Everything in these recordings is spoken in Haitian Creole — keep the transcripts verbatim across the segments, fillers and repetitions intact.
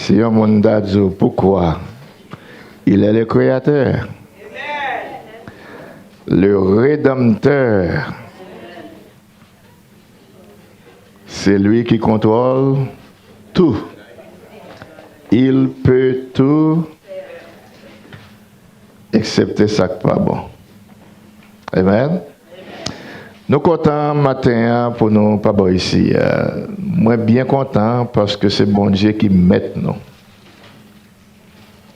Si yon moun ta di w, pourquoi? Il est le créateur, le rédempteur. C'est lui qui contrôle tout. Il peut tout, eksepte sa k pa bon. Amen. Nou kontan maten an pou nou pa bò isi a. Mwen byen kontan paske se Bondye ki mèt nou.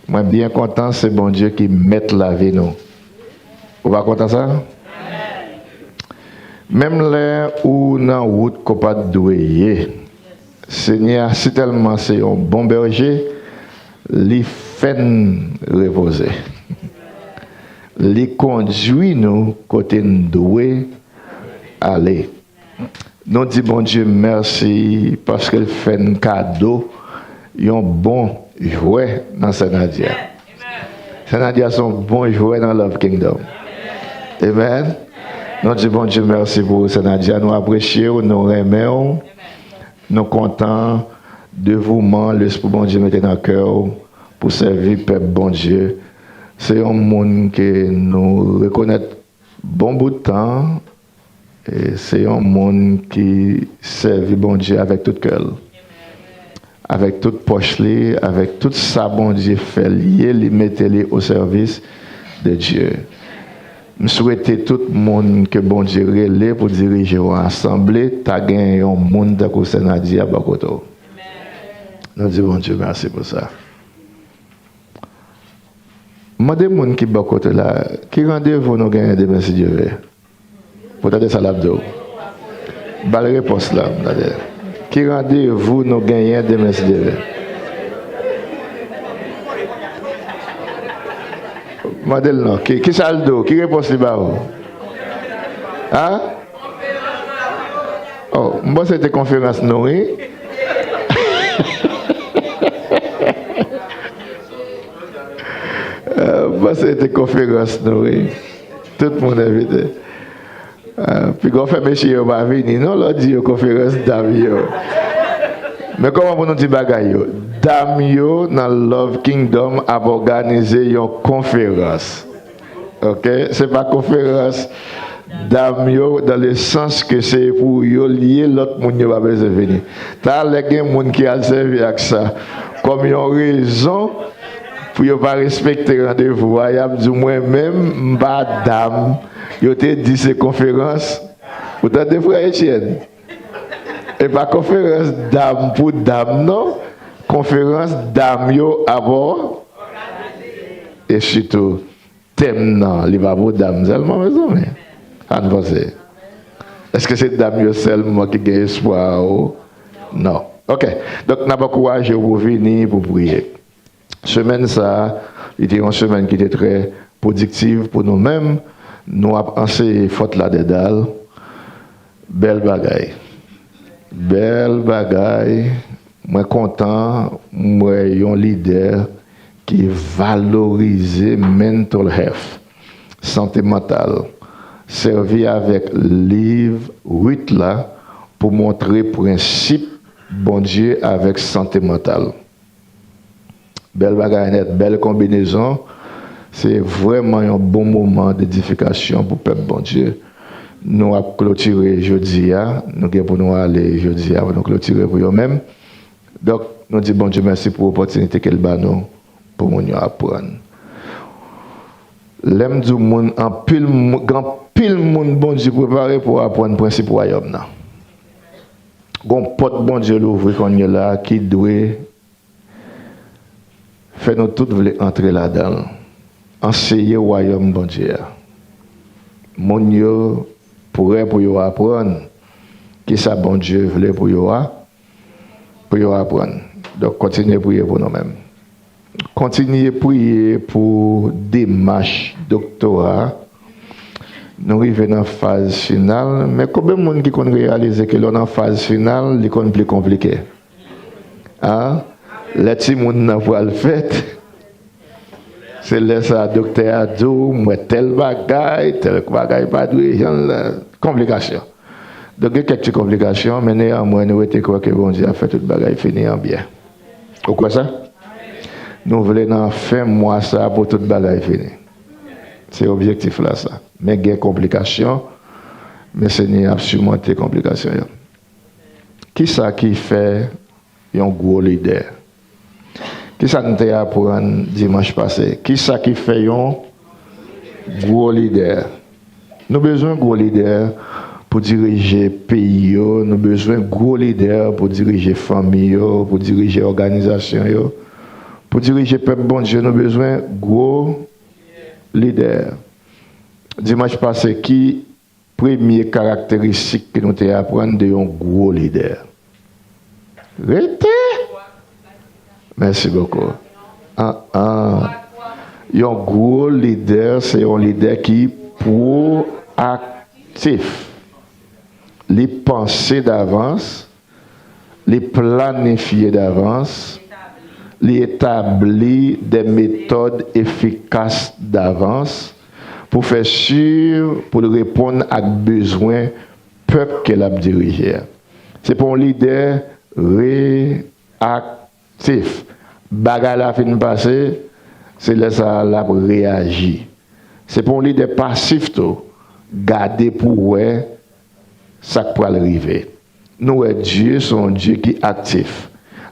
Mwen byen kontan se Bondye ki mèt lavi nou. Ou pa kontan sa? Menm lè ou nan wout ke w pa t dwe ye, Senyè a sitèlman se yon bon bèje, li fè n repoze. Li kondui nou kote n dwe ale. Nou di Bondye mèsi paske l fè n kado yon bon jwè nan Sè Nadia. Sè Nadia se yon bon jwè nan Love Kingdom. Amen. Nou di Bondye mèsi pou Sè Nadia. Nou apresye w, nou renmen w. Nou kontan devouman Lespri Bondye mete nan kè w pou sèvi pèp Bondye. Se yon moun ke nou rekonèt bon bout tan. E se yon moun ki sèvi Bondye avèk tout kè l, avèk tout pòch li, avèk tout sa Bondye fè l ye, li mete li o sèvis de Dye. M swete tout moun ke Bondye rele pou dirije yon asanble, ta gen yon moun tankou Sè Nadia bò kote w. Nou di Bondye mèsi pou sa. Mande moun ki bò kote la, ki randevou nou genyen demen, si Dye vle? Pou tande sa l ap di w. Ba l repons la, m tande. Ki randevou nou genyen demen, si Dye vle? Mande l non. Ki, ki sa l di w? Ki repons li ba w? An? Oh, m panse se te konferans nou, wi. Euh, m panse se te konferans nou, wi. Tout moun envite. Euh, piga w fè mesye yo pa vini, non, lè w di yo konferans dam yo. Men kòman pou nou di bagay yo? Dam yo nan Love Kingdom ap òganize yon konferans. Ok? Se pa konferans dam yo, dans le sens que se pou yo l ye, lòt moun yo pa bezwen vini. Talè gen moun ki al sèvi ak sa kòm yon rezon pou yo pa respekte randevou a, y ap di w, mwen menm, m pa dam. Yo te di se konferans. Ou tande, frè Etienne? E pa konferans dam pou dam, non. Konferans dam yo ap òganize. E sitou, tèm nan, li pa pou dam sèlman, mezanmi. Sa n panse? Èske se dam yo sèlman ki gen espwa a? Non. Ok. Donk, n ap ankouraje w pou vini, pou priye. Semèn sa a, li te yon semèn ki te trè pwodiktiv pou nou menm. Nou ap anseye Fòt Ladèdal. Bèl bagay. Bèl bagay. Mwen kontan, m wè yon lidè ki valorize mental health, sante mantal, sèvi avèk liv Ruth la pou montre prensip Bondye avèk sante mantal. Bèl bagay nèt, bèl konbinezon. Se vrèman yon bon moman edifikasyon pou pèp Bondye. Nou ap klotire jodi a. Nou gen pou nou ale jodi a pou nou klotire pou yo menm. Donk, nou di Bondye mèsi pou opòtinite ke l ba nou pou moun yo aprann. Lè m di w moun, anpil moun, gen anpil moun Bondye prepare pou aprann prensip wayòm nan. Gon pòt Bondye louvri kounye la a ki dwe fè nou tout vle antre ladan l. Anseye wayòm Bondye a. Moun yo prè pou yo aprann kisa Bondye vle pou yo a, pou yo aprann. Donk, kontinye priye pou nou menm. Kontinye priye pou demach doktora. Nou rive nan faz final, men konbyen moun ki konn reyalize ke lè w nan faz final, li konn pli konplike? An? Lè timoun nan pral fèt, se lè sa a doktè a di w, m wè tèl bagay, tèl bagay pa dwe jan l, konplikasyon. Donk, gen kèk ti konplikasyon, men neyanmwen, nou rete kwè ke Bondye ap fè tout bagay fini an byen. Ou kwè sa? Nou vle nan fen mwa sa pou tout bagay fini. Se objektif la sa. Men gen konplikasyon, men Senyè ap sirmonte konplikasyon yo. Kisa ki fè yon gwo lidè? Kisa n te aprann dimanch pase? Kisa ki fè yon gwo lidè? Nou bezwen gwo lidè pou dirije peyi yo, nou bezwen gwo lidè pou dirije fanmi yo, pou dirije òganizasyon yo, pou dirije pèp Bondye, nou bezwen gwo lidè. Dimanch pase, ki premye karakteristik ke nou te aprann de yon gwo lidè? Rete! Mèsi bokou. An, an. Yon gwo lidè, se yon lidè ki pwoaktif. Li panse davans, li planifye davans, li etabli de metòd efikas davans pou fè si, pou l reponn ak bezwen pèp ke l ap dirije a. Se pa yon lidè reaktif. Bagay la fin pase, se lè sa a l ap reyaji. Se pa yon lidè pasif tou, gade pou w wè sa k pral rive. Nou wè Dye se yon Dye ki aktif.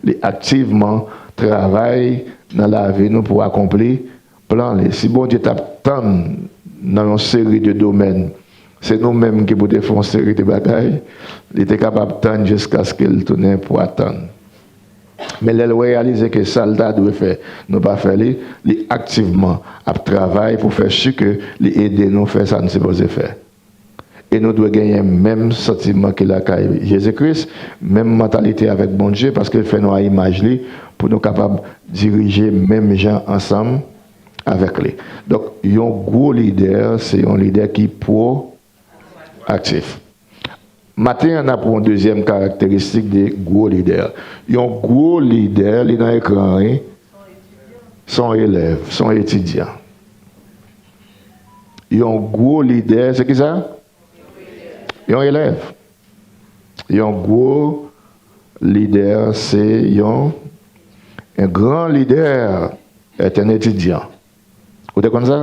Li aktivman travay nan lavi nou pou akonpli plan li. Si Bondye t ap tann nan yon seri de domèn, se nou menm ki pou te fè yon seri de bagay, li te kapab tann jiskaske l tounen pou atann. Men lè l reyalize ke sa l ta dwe fè, nou pa fè li, li aktivman ap travay pou fè si ke li ede nou fè sa n sipoze fè. E nou dwe genyen menm santiman ki lakay Jezi Kris, menm mantalite avèk Bondye, paske l fè nou a imaj li, pou nou kapab dirije menm jan ansanm avèk li. Donk, yon gwo lidè, se yon lidè ki pwoaktif. Maten an, n ap wè yon dezyèm karakteristik de gwo lidè. Yon gwo lidè, li nan ekran an, wi. Se yon elèv, se yon etidyan. Yon gwo lidè, se ki sa? Yon elèv. Yon gwo lidè, se yon, un grand leader est un étudiant. Ou te konn sa?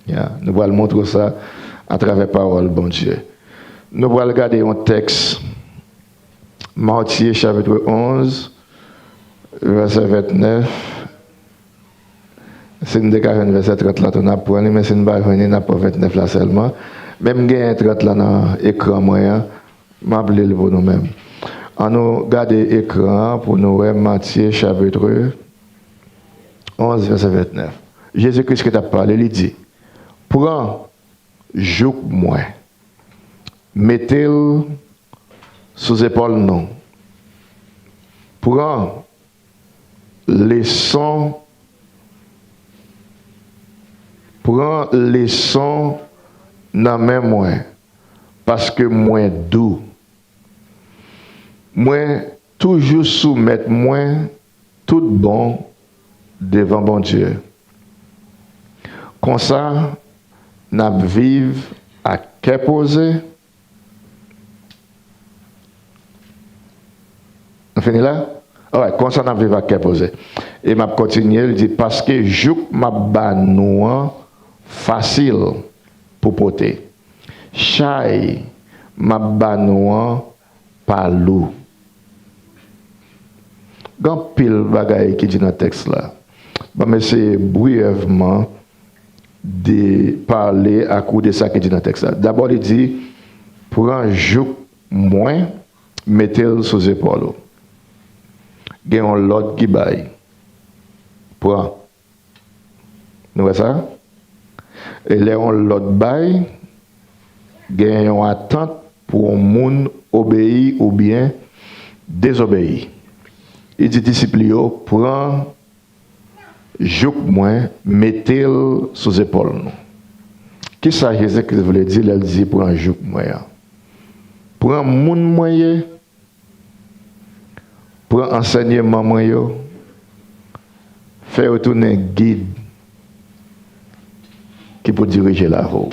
Ya, nou pral montre w sa atravè pawòl Bondye. Nou pral gade yon tèks, Matye chapit onz, vèsè vennèf. Si n te ka jwenn vèsè trant la tou, n ap pran li, men si n pa jwenn li, n ap pran vennèf la sèlman. Men m genyen trant la nan ekran mwen an, m ap li l pou nou menm. Ann nou gade ekran an pou nou wè Matye chapit onz, vèsè vennèf. Jezi Kris ki t ap pale, li di, "Pran jouk mwen, mete l sou zepòl nou. Pran leson, pran leson nan men mwen, paske mwen dou. Mwen toujou soumèt mwen tout bon devan Bondye." Konsa, n ap viv ak kè poze. Nou fini la? Alright, konsa n ap viv ak kè poze. E m ap kontinye, li di, "Paske jouk m ap ba nou an fasil pou pote. Chay m ap ba nou an pa lou." Gen anpil bagay ki di nan tèks la. Ban m eseye briyèvman de pale ak ou de sa ki di nan tèks la. Dabò, li di, "Pran jouk mwen, mete l sou zepòl ou." Gen yon lòd ki bay. Pran. Nou wè sa? E lè yon lòd bay, gen yon atant pou yon moun obeyi oubyen dezobeyi. Li di disip li yo, "Pran jouk mwen, mete l sou zepòl nou." Kisa Jezi Kris vle di lè l di, "Pran jouk mwen" an? Pran moun mwen ye, pran ansèyman mwen yo, fè yo tounen gid ki pou dirije lavi w.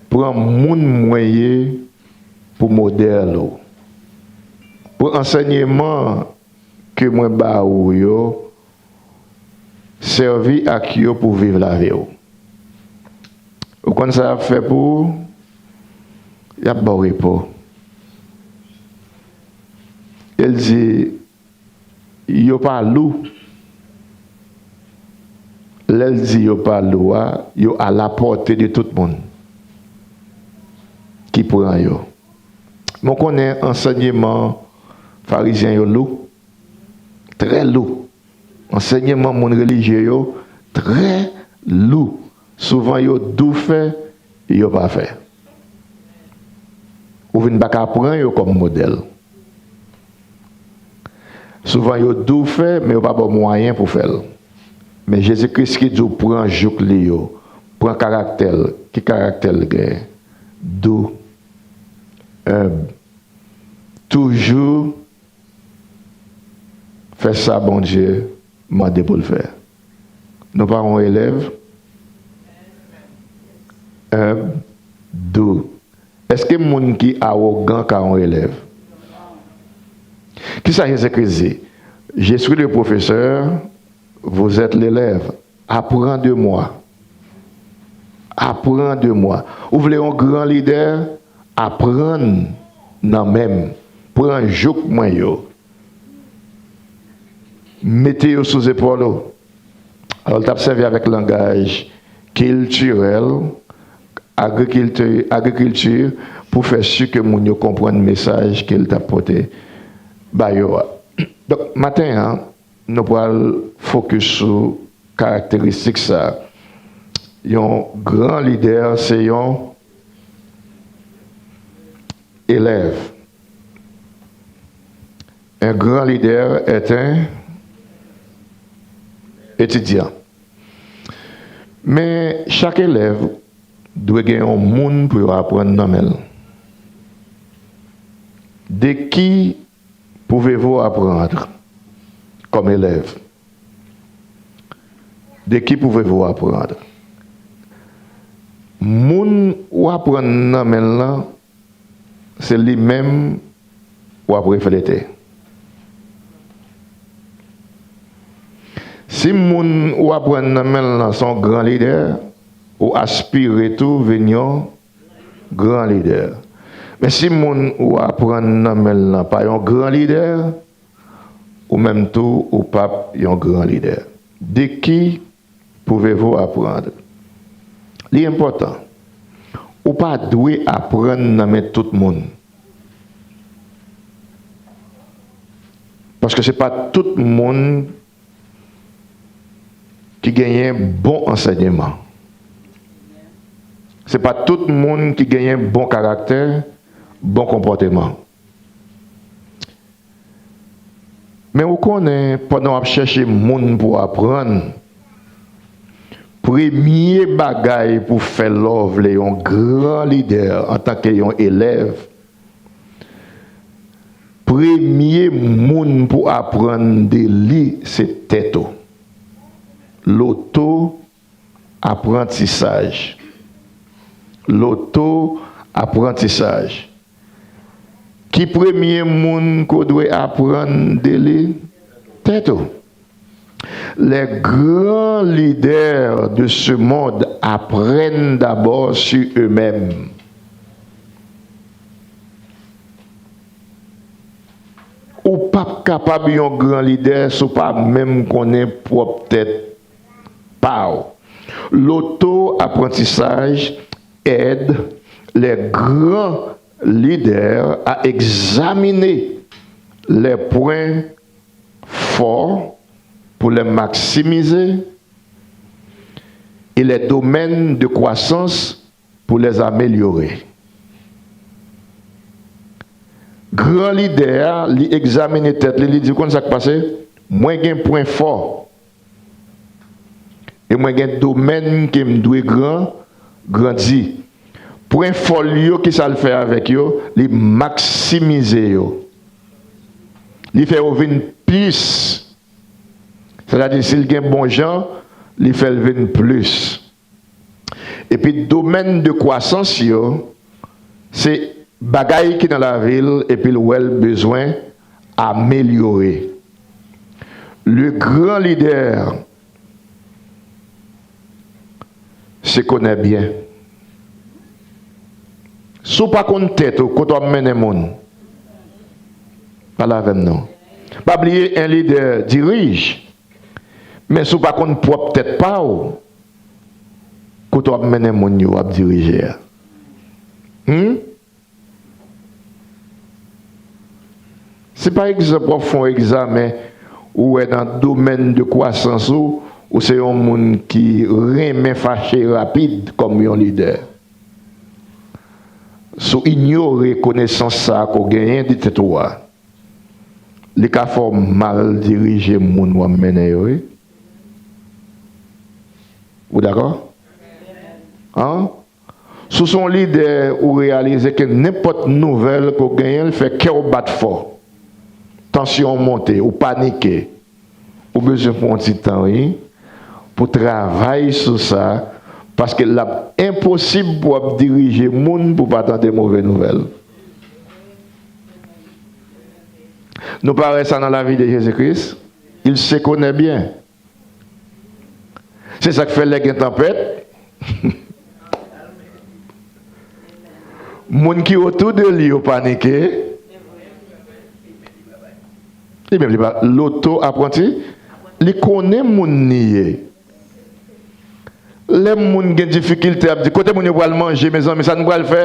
Pran moun mwen ye pou modèl ou. Pran ansèyman ke mwen ba ou yo, sèvi ak yo pou viv lavi w. Ou konn sa y ap fè pou ou? Y ap ba w repo. E l di, yo pa lou. Lè l di yo pa lou a, yo à la portée de tout moun ki pran yo. Mwen konnen ansèyman farizyen yo lou, trè lou. Ansèyman moun relijye yo trè lou. Souvan yo di w fè, yo pa fè. Ou vin pa ka pran yo kòm modèl. Souvan yo di w fè, men yo pa ba w mwayen pou fè l. Men Jezi Kris ki di w pran jouk li yo, pran karaktè l. Ki karaktè l genyen? Dou, enb, toujou fè sa Bondye mande pou l fè. Nou pa yon elèv enb, dou. Èske moun ki awogan ka yon elèv? Kisa Jezi Kris di? Je suis le professeur, vous êtes l'élève. Apprends de moi. Apprends de moi. Ou vle yon gran lidè? Aprann nan men m. Pran jouk mwen yo. Mete yo sou zepòl ou. Alò, l t ap sèvi avèk langaj kiltirèl, agrikilti, agrikilti, pou fè si ke moun yo konprann mesaj ke l t ap pote ba yo a. Donk, maten an, nou pral fokis sou karakteristik sa a. Yon gran lidè se yon elèv. Un grand leader est un étudiant. Men chak elèv dwe gen yon moun pou yo aprann nan men l. De qui pouvez-vous apprendre comme élève? De qui pouvez-vous apprendre? Moun w aprann nan men l lan, se li menm w ap reflete. Si moun w aprann nan men l lan se yon gran lidè, ou aspire tou vin yon gran lidè. Men si moun ou aprann nan men l lan pa yon gran lidè, ou menm tou, ou p ap yon gran lidè. De qui pouvez-vous apprendre? Li enpòtan. Ou pa dwe aprann nan men tout moun. Paske se pa tout moun ki genyen bon ansèyman. Se pa tout moun ki genyen bon karaktè, bon konpòteman. Men ou konnen, pandan w ap chèche moun pou w aprann, premye bagay pou fè lè w vle yon gran lidè antanke yon elèv, premye moun pou aprann de li se tèt ou. Loto aprantisaj. Loto aprantisaj. Ki premye moun ke w dwe aprann de li? Tèt ou. Les grands leaders de ce monde apprennent d'abord sur eux-mêmes. Ou p ap kapab yon gran lidè si w pa menm konnen pwòp tèt pa w. Loto-apprentissage aide les grands leaders à examiner les points forts pour les maximiser et les domaines de croissance pour les améliorer. Gran lidè a, li egzamine tèt li, li di, "Ou konn sa k pase? Mwen gen pwen fò. E mwen gen domèn ke m dwe gran, grandi." Pwen fò l yo, kisa l fè avèk yo? Li maksimize yo. Li fè yo vin plis. Sètadi, si l gen bon jan, li fè l vin plis. Epi domèn de kwasans yo, se bagay ki nan lavi l, epi l wè l bezwen améliorer. Le grand leader se konnen byen. Si w pa konn tèt ou, kote w ap mennen moun? Pale avè m non. Pa bliye, un leader dirige. Men si w pa konn pwòp tèt pa w, kote w ap mennen moun yo w ap dirije a? Hmm? Si pa egzanp w ap fè yon egzamen, ou wè nan domèn de kwasans ou, ou se yon moun ki renmen fache rapid kòm yon lidè. Si w inyore konesans sa a ke w genyen de tèt ou a, li ka fè w mal dirije moun w ap mennen yo, wi. Ou dakò? An? Si w se yon lidè, ou reyalize ke nenpòt nouvèl ke w genyen, l fè kè w bat fò. Tansyon w monte, ou panike. Ou bezwen pran yon ti tan, wi, pou travay sou sa, paske l ap enposib pou w ap dirije moun pou w pa tande move nouvèl. Nou pa wè sa nan lavi de Jezi Kris? Il se connaît bien. Se sa k fè lè gen tanpèt, moun ki otou de li yo panike. Li menm, li pa loto apranti, li konnen moun li ye. Lè moun gen difikilte, ap di, "Kote moun yo pral manje, mezanmi, sa n pral fè?"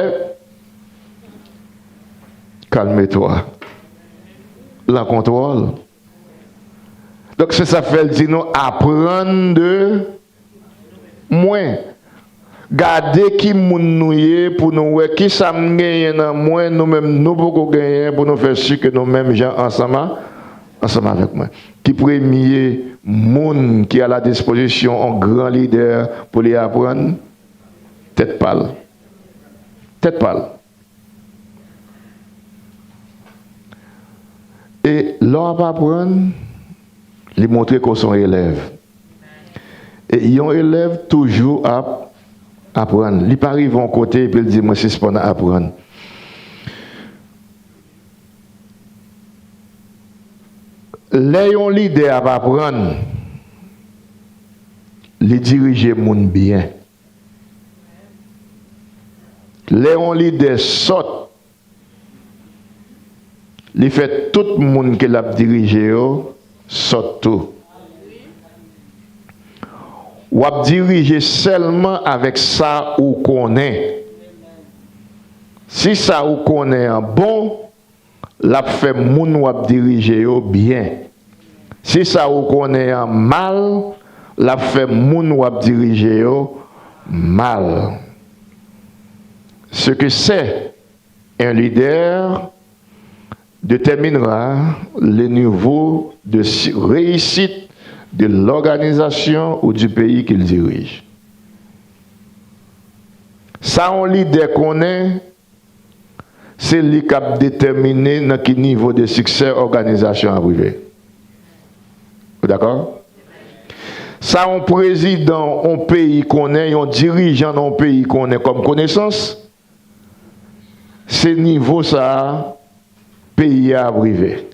Calme-toi. L an kontwòl. Donk, se sa k fè l di nou, aprann de mwen. Gade ki moun nou ye pou nou wè ki sa m genyen nan mwen, nou menm nou poko genyen pou nou fè si ke nou menm jan ansanm a, ansanm avèk mwen. Ki premye moun ki a la dispozisyon yon gran lidè pou li aprann? Tèt pa l. Tèt pa l. E lè w ap aprann, li montre ke w se yon elèv. E yon elèv toujou ap aprann. Li pa rive yon kote epi l di, "Mwen sispann aprann." Lè yon lidè ap aprann, li dirije moun byen. Lè yon lidè sòt, li fè tout moun ke l ap dirije yo sòt tou. W ap dirije sèlman avèk sa ou konnen. Si sa ou konnen an bon, l ap fè moun w ap dirije yo byen. Si sa ou konnen an mal, l ap fè moun w ap dirije yo mal. Ce que c'est un leader déterminera le niveau de si- réussite de l'organisation ou du pays qu'il dirige. Sa yon lidè konnen, se li k ap detèmine nan ki nivo de siksè òganizasyon ap rive. Ou dakò? Sa yon prezidan yon peyi konnen, yon dirijan nan yon peyi konnen kòm konesans, se nivo sa a peyi a ap rive.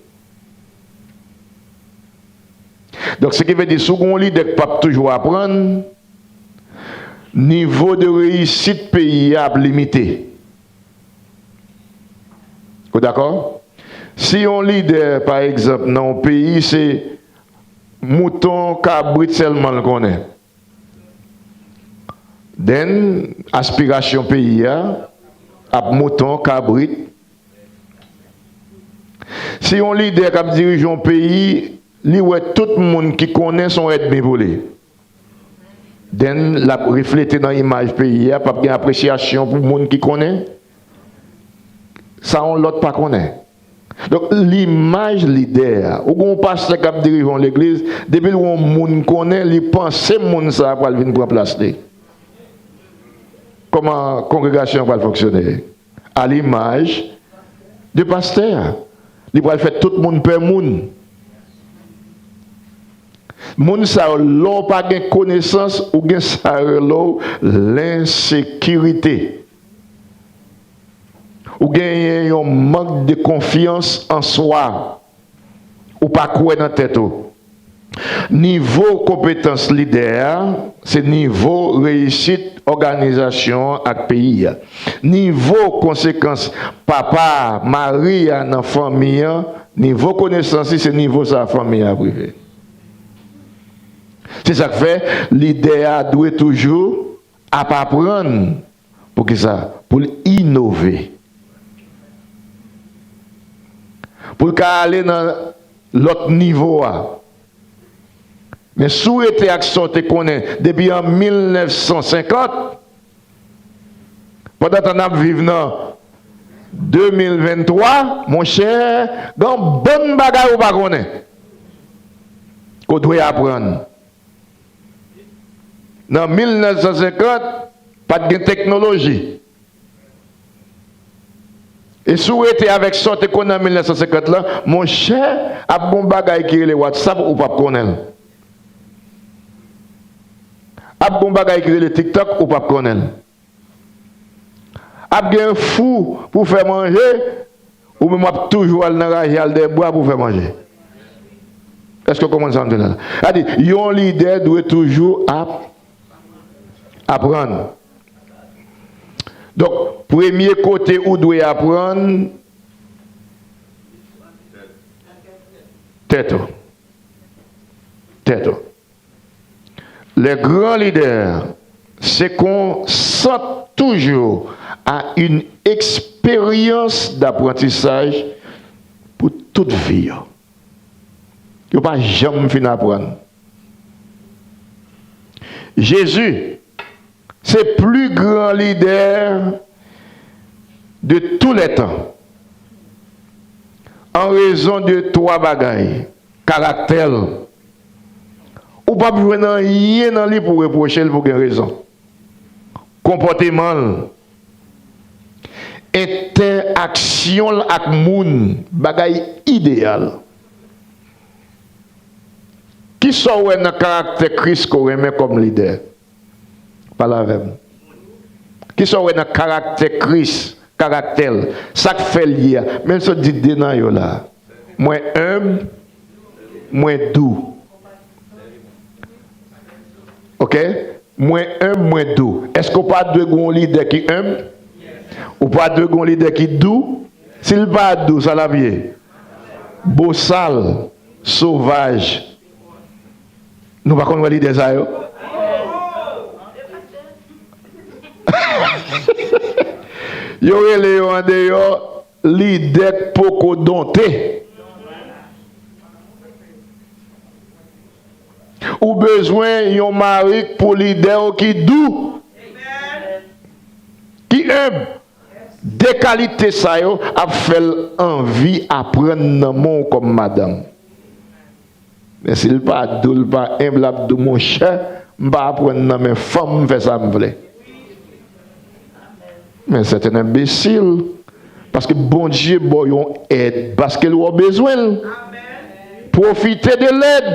Donk, se ki vle di, si w gen yon lidè k p ap toujou aprann, nivo de reyisit peyi a ap limite. Ou dakò? Si yon lidè, pa egzanp, nan yon peyi, se mouton, kabrit sèlman l konnen, then, aspirasyon peyi a ap mouton, kabrit. Si yon lidè k ap dirije yon peyi, li wè tout moun ki konnen se yon ènmi pou li, then, l ap reflete nan imaj peyi a, p ap gen apresyasyon pou moun ki konnen sa yon lòt pa konnen. Donk, limaj lidè a. Ou gen yon pastè k ap dirije yon legliz, depi l wè yon moun konnen, li panse moun sa a pral vin pran plas li. Kòman kongregasyon an pral fonksyone? A limaj de pastè a. Li pral fè tout moun pè moun. Moun sa yo, lè w pa gen konesans, ou gen sa yo rele w lensekirite. Ou genyen yon mank de konfyans an swa. Ou pa kwè nan tèt ou. Nivo konpetans lidè a, se nivo reyisit òganizasyon an ak peyi a. Nivo konsekans papa a, mari a nan fanmi an, nivo konesans li, se nivo sa a fanmi a ap rive. Se sa k fè lidè a dwe toujou ap aprann. Poukisa? Pou l inove. Pou l ka ale nan lòt nivo a. Men si w rete ak sa w te konnen depi an mil nèf san senkant, pandan tan n ap viv nan de mil venntwa, monchè, gen yon bann bagay ou pa konnen. Ke w dwe aprann. Nan mil nèf san senkant, pa t gen teknoloji. E si w rete avèk sa w te konnen an mil nèf san senkant lan, monchè, ap gon bagay ki rele WhatsApp, ou p ap konnen l. Ap gon bagay ki rele TikTok, ou p ap konnen l. Ap gen fou pou fè manje, ou menm w ap toujou al nan raje, al dèyè bwa pou fè manje. Èske w konprann sa m di la? Sa di, yon lidè dwe toujou ap, aprann. Donk, premye kote ou dwe aprann, tèt ou. Tèt ou. Les grands leaders se qu'on sente toujours à une expérience d'apprentissage pou tout vi yo. Yo pa janm fin aprann. Jezi se pli gran lidè de tous les temps, an rezon de twa bagay, karaktè l. Ou p ap jwenn anyen nan li pou repwoche l pou gen rezon. Konpòteman l, entèaksyon l ak moun, bagay ideyal. Kisa w wè nan karaktè Kris ke w renmen kòm lidè? Pale avè m. Kisa w wè nan karaktè Kris, karaktè l? Sa k fè l ye a? Men m sot di de nan yo la. Mwen enb, mwen dou. Oke? Mwen enb, mwen dou. Èske w pa dwe gen yon lidè ki enb? Ou pa dwe gen yon lidè ki dou? Si l pa dou, sa l ap ye? Bosal, sovaj. Nou pa konn wè lidè sa yo? Yo rele yo andeyò lidè k poko donte. Ou bezwen yon mari k pou lidè w ki dou, ki enb. De kalite sa yo ap fè l anvi aprann nan men w kòm madanm. Men si l pa dou, l pa enb, l ap di w, monchè, m pa aprann nan men fanm, m fè sa m vle. Men c'est un imbécile. Paske Bondye ba w yon èd, paske l wè w bezwen l. Pwofite de lèd.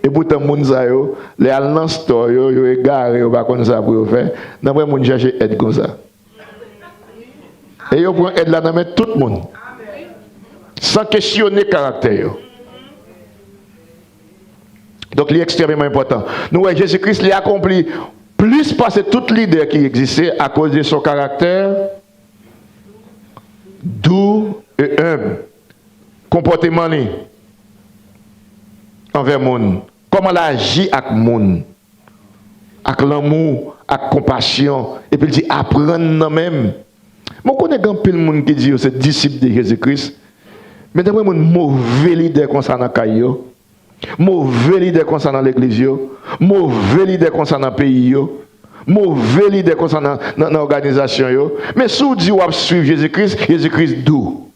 Epoutan, moun sa yo, lè y al nan store yo, yo egare, yo pa konn sa pou yo fè. Nan pwen moun chèche èd konsa. E yo pran èd la nan men tout moun. San kesyone karaktè yo. Donk, li ekstrèmeman enpòtan. Nou wè Jezi Kris, li akonpli plis pase tout lidè ki egziste akoz de son karaktè dou e enb. Konpòteman li anvè moun. Kòman l aji ak moun. Ak lanmou, ak konpasyon. Epi l di, aprann nan men m. Mwen konnen gen anpil moun ki di yo se disip de Jezi Kris. Men dapre mwen, move lidè konsa nan kay yo. Move lidè konsa nan legliz yo. Move lidè konsa nan peyi yo. Move lidè konsa nan, nan, nan òganizasyon yo. Men si w di w ap swiv Jezi Kris, Jezi Kris dou.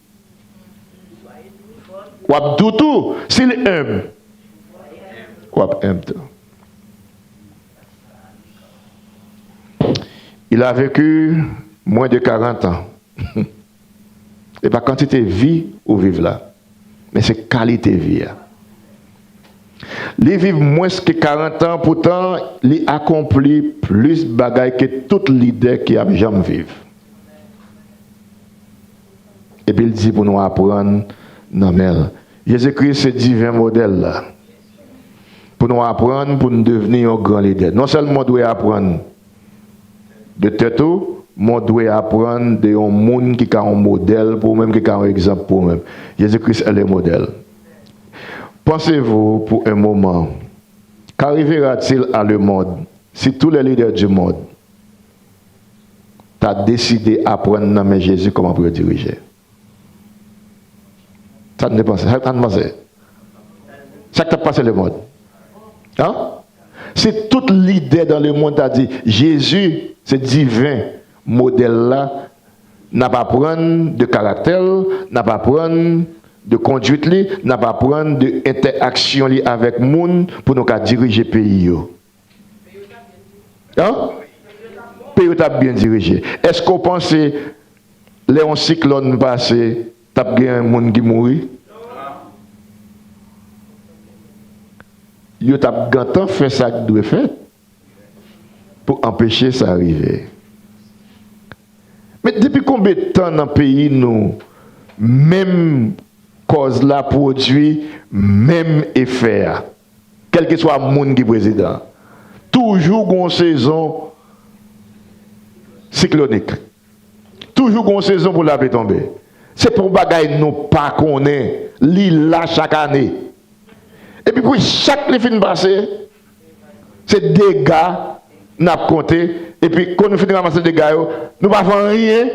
W ap dou tou. Si l enb, w ap enb tou. Il a vécu moins de quarante ans. E pa kantite vi ou viv la, men se kalite vi a. Li viv mwens ke karant an, poutan li akonpli plis bagay ke tout lidè ki ap janm viv. Epi l di pou nou aprann nan men l. Jezi Kris se diven modèl la. Pou nou aprann, pou nou devni yon gran lidè. Non sèlman w dwe aprann de tèt ou, men w dwe aprann de yon moun ki ka yon modèl pou ou menm, ki ka yon egzanp pou ou menm. Jésus-Christ est le modèle. Pensez-vous pour un moment, qu'arrivera-t-il à le monde si tous les leaders du monde ta deside aprann nan men Jezi kòman pou yo dirije? Sa n te panse? Sa n panse? Sa k t ap pase lemonn? An? Si tout lidè dan lemonn ta di, Jezi se diven modèl la, n ap aprann de karaktè l, n ap aprann de kondwit li, n ap aprann de entèaksyon li avèk moun pou nou ka dirije peyi yo. An? Peyi yo t ap byen dirije. Èske w panse lè yon siklòn pase, t ap gen moun ki mouri? Yo t ap gentan fè sa k dwe fèt pou anpeche sa rive. Men depi konbyen tan nan peyi nou, menm kòz la pwodui menm efè a, kèlkeswa moun ki prezidan? Toujou gon sezon siklonik. Toujou gon sezon pou lapli tonbe. Se pa yon bagay nou pa konnen. Li la chak ane. Epi pou chak li fin pase, se dega n ap konte. Epi kon nou fin ranmase dega yo, nou pa fè anyen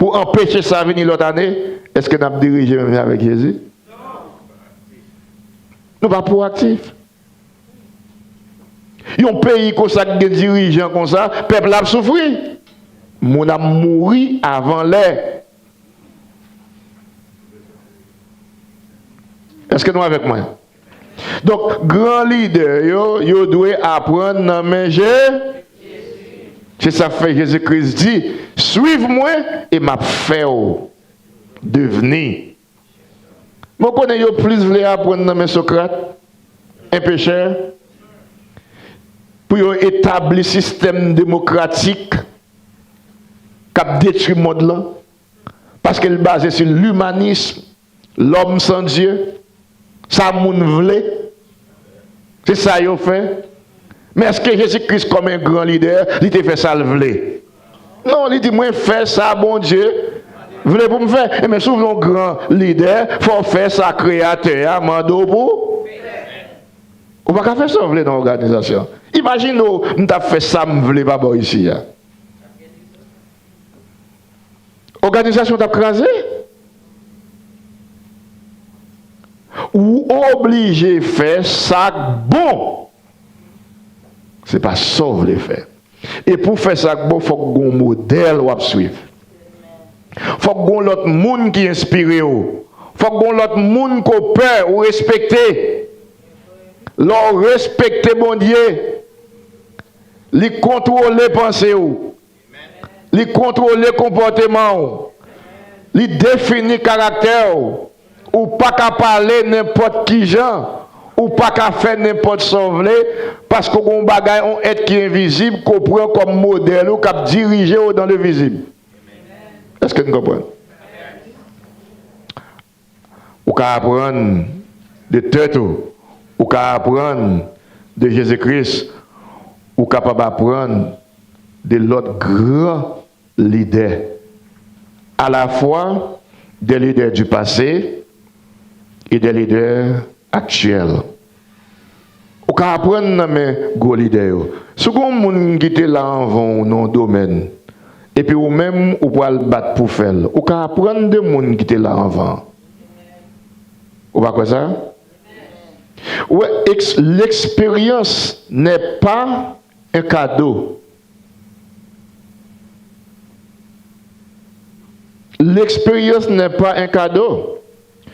pou anpeche sa vini lòt ane. Èske n ap dirije menm jan avèk Jezi? Nou pa pwoaktif. Yon peyi konsa k gen dirijan konsa, pèp la ap soufri. Moun ap mouri avan lè. Èske nou avèk mwen? Donk, gran lidè yo, yo dwe aprann nan men Je-, se sa k fè Jezi Kris di, swiv mwen e m ap fè w devni. Men w konnen yo plis vle aprann nan men Sokrat, en pechè, pou yo etabli sistèm demokratik k ap detwi mond lan, paske l baze sou limanism, lòm san Dye, sa moun vle, se sa yo fè. Men èske Jezi Kris kòm en gran lidè, li te fè sa l vle? Non, li di, mwen fè sa Bondye vle pou m fè. Enben, si w vle yon gran lidè, fò w fè sa Kreyatè a mande w pou. Ou pa ka fè sa w vle nan òganizasyon. Imajine w, m t ap fè sa m vle pa bò isi a. Òganizasyon t ap kraze. Ou oblije fè sa k bon. Se pa sa w vle fè. E pou w fè sa k bon, fòk gon modèl w ap swiv. Fòk gon lòt moun ki enspire w. Fòk gon lòt moun ke w pè, ou respekte. Lè w respekte Bondye, li kontwole panse w. Li kontwole konpòteman w. Li defini karaktè w. Ou pa ka pale nenpòt ki jan. Ou pa ka fè nenpòt sa w vle, paske w gen yon bagay, yon èt ki envizib, ke w pran kòm modèl ou, k ap dirije w dans le visible. Èske n konprann? Ou ka aprann de tèt ou. Ou ka aprann de Jezi Kris. Ou kapab aprann de lòt gran lidè, alafwa de lidè du passé e de lidè aktyèl. Ou ka aprann nan men gwo lidè yo. Si w gen yon moun ki te la anvan w nan yon domèn, epi ou menm ou pral bat pou fè l, ou ka aprann de moun ki te la anvan. Ou pa kwè sa? Ou wè, ex-, l'expérience n'est pas un cadeau. L'expérience n'est pas un cadeau.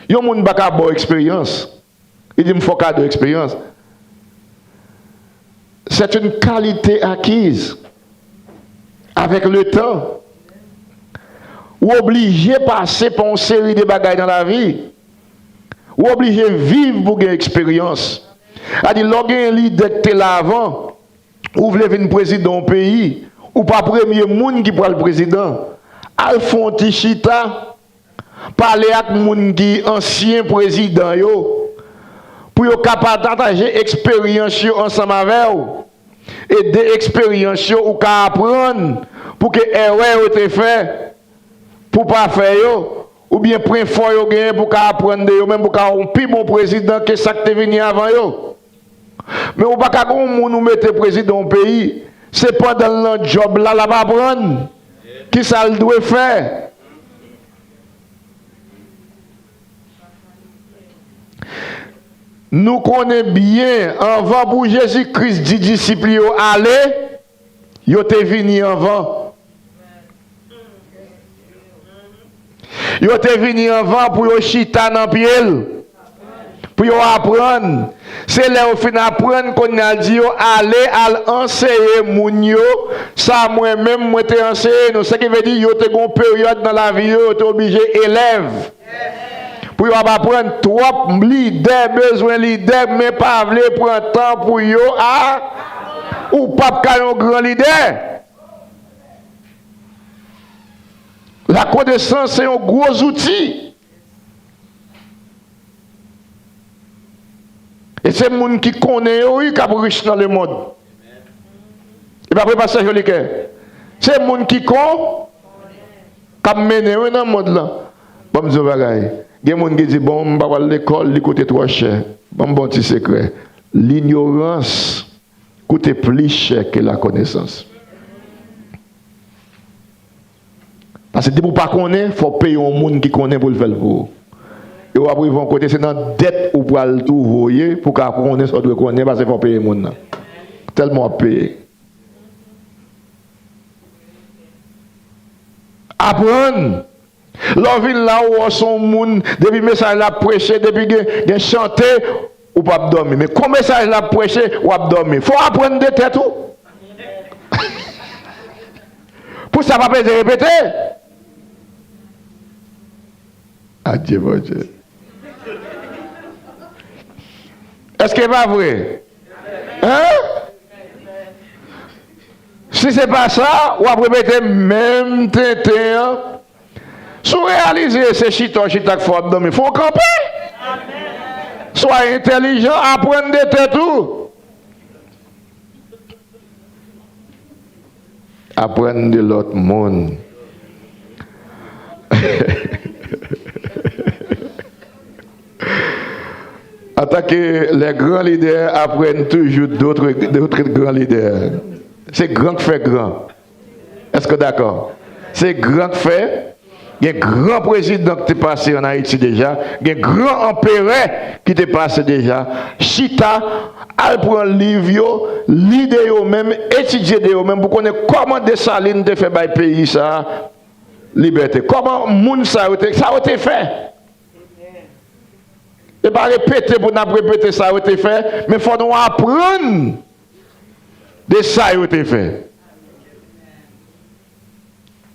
Yon moun pa ka ba w eksperyans. Li di m fè w kado eksperyans. C'est une qualité acquise avec le temps. Ou oblije pase pa yon seri de bagay nan lavi. Ou oblije viv pou gen eksperyans. Sa di, lè w gen lidè ki te la avan, ou vle vin prezidan yon peyi, ou pa premye moun ki pral prezidan. Al fè yon ti chita, Pale ak moun ki ansyen prezidan yo, pou yo ka pataje eksperyans yo ansanm avè w. E de eksperyans yo, ou ka aprann pou ke erè yo te fè, pou pa fè yo, oubyen pwen fò yo genyen, pou ka aprann de yo menm, pou ka yon pi bon prezidan ke sa k te vini avan yo. Men ou pa ka gen yon moun ou mete prezidan yon peyi, se pandan l nan djòb la, l ap aprann kisa l dwe fè. Nou konnen byen, anvan pou Jezi Kris di disip li yo ale, yo te vini anvan. Yo te vini anvan pou yo chita nan pye l, pou yo aprann. Se lè yo fin aprann, kounye a l di yo, "Ale, al anseye moun yo sa mwen menm mwen te anseye nou." Sa ki vle di, yo te gen yon peryòd nan lavi yo, yo te oblije elèv. Pou yo ap aprann, twòp lidè bezwen lidè, men pa vle pran tan pou yo a. Ou p ap ka yon gran lidè. Lakonesans se yon gwo zouti. E se moun ki konnen yo, wi, k ap rich nan lemonn. E pa vre, pastè Jolicoeur? Se moun ki kon, k ap mennen, wi, nan mond lan. Ban m di w yon bagay. Gen moun ki di, "Bon, m pa pral lekòl, li koute twò chè." Ban m ba w ti sekrè. Linyorans koute plis chè ke lakonesans. Paske depi w pa konnen, fò w peye yon moun ki konnen pou l fè l pou ou. E w ap rive yon kote, se nan dèt ou pral twouve w ye pou w ka konnen sa w dwe konnen, paske fò w peye moun nan. Tèlman w ap peye. Aprann. Lè w vin la, ou wè se yon moun, depi mesaj la ap preche, depi gen, gen chante, ou p ap dòmi. Men kon mesaj la ap preche, w ap dòmi. Fò w aprann de tèt ou. Pou sa pa bezwen repete. Adye, Bondye. Èske pa vre? Hein? Si se pa sa, w ap repete menm tenten an. Si w reyalize se chita w chita k fè w ap dòmi, fò w kanpe. Swa entèlijan, aprann de tèt ou. Aprann de lòt moun. Antanke les grands leaders apprennent toujours d'autres, d'autres grands leaders. Se gran k fè gran. Èske w dakò? Se gran k fè. Gen gran prezidan ki te pase ann Ayiti deja. Gen gran anperè ki te pase deja. Chita, al pran liv yo, li de yo menm, etidye de yo menm, pou konnen kòman Desalin te fè bay peyi sa a libète. Kòman moun sa yo te, sa yo te fè. E pa repete pou n ap repete sa yo te fè, men fò nou aprann de sa yo te fè.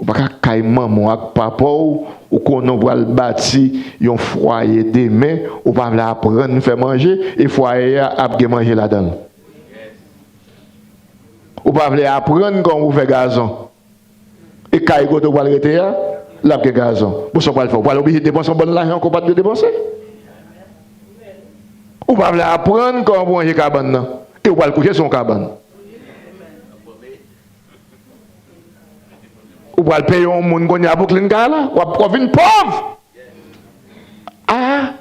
Ou pa ka kay manman w ak papa w, ou konnen w pral bati yon fwaye demen, ou pa vle aprann fè manje, e fwaye a ap gen manje ladan l. Ou pa vle aprann kòman pou fè gazon. E kay kote w pral rete a, l ap gen gazon. Bon, sa w pral fè? W pral oblije depanse yon bann lajan ke w pa t dwe depanse. Ou pa vle aprann kòman pou ranje kabann nan. E w pral kouche sou yon kabann. Ou pral peye yon moun kounye a pou clean kay la. W ap, w ap vin pòv. Ah!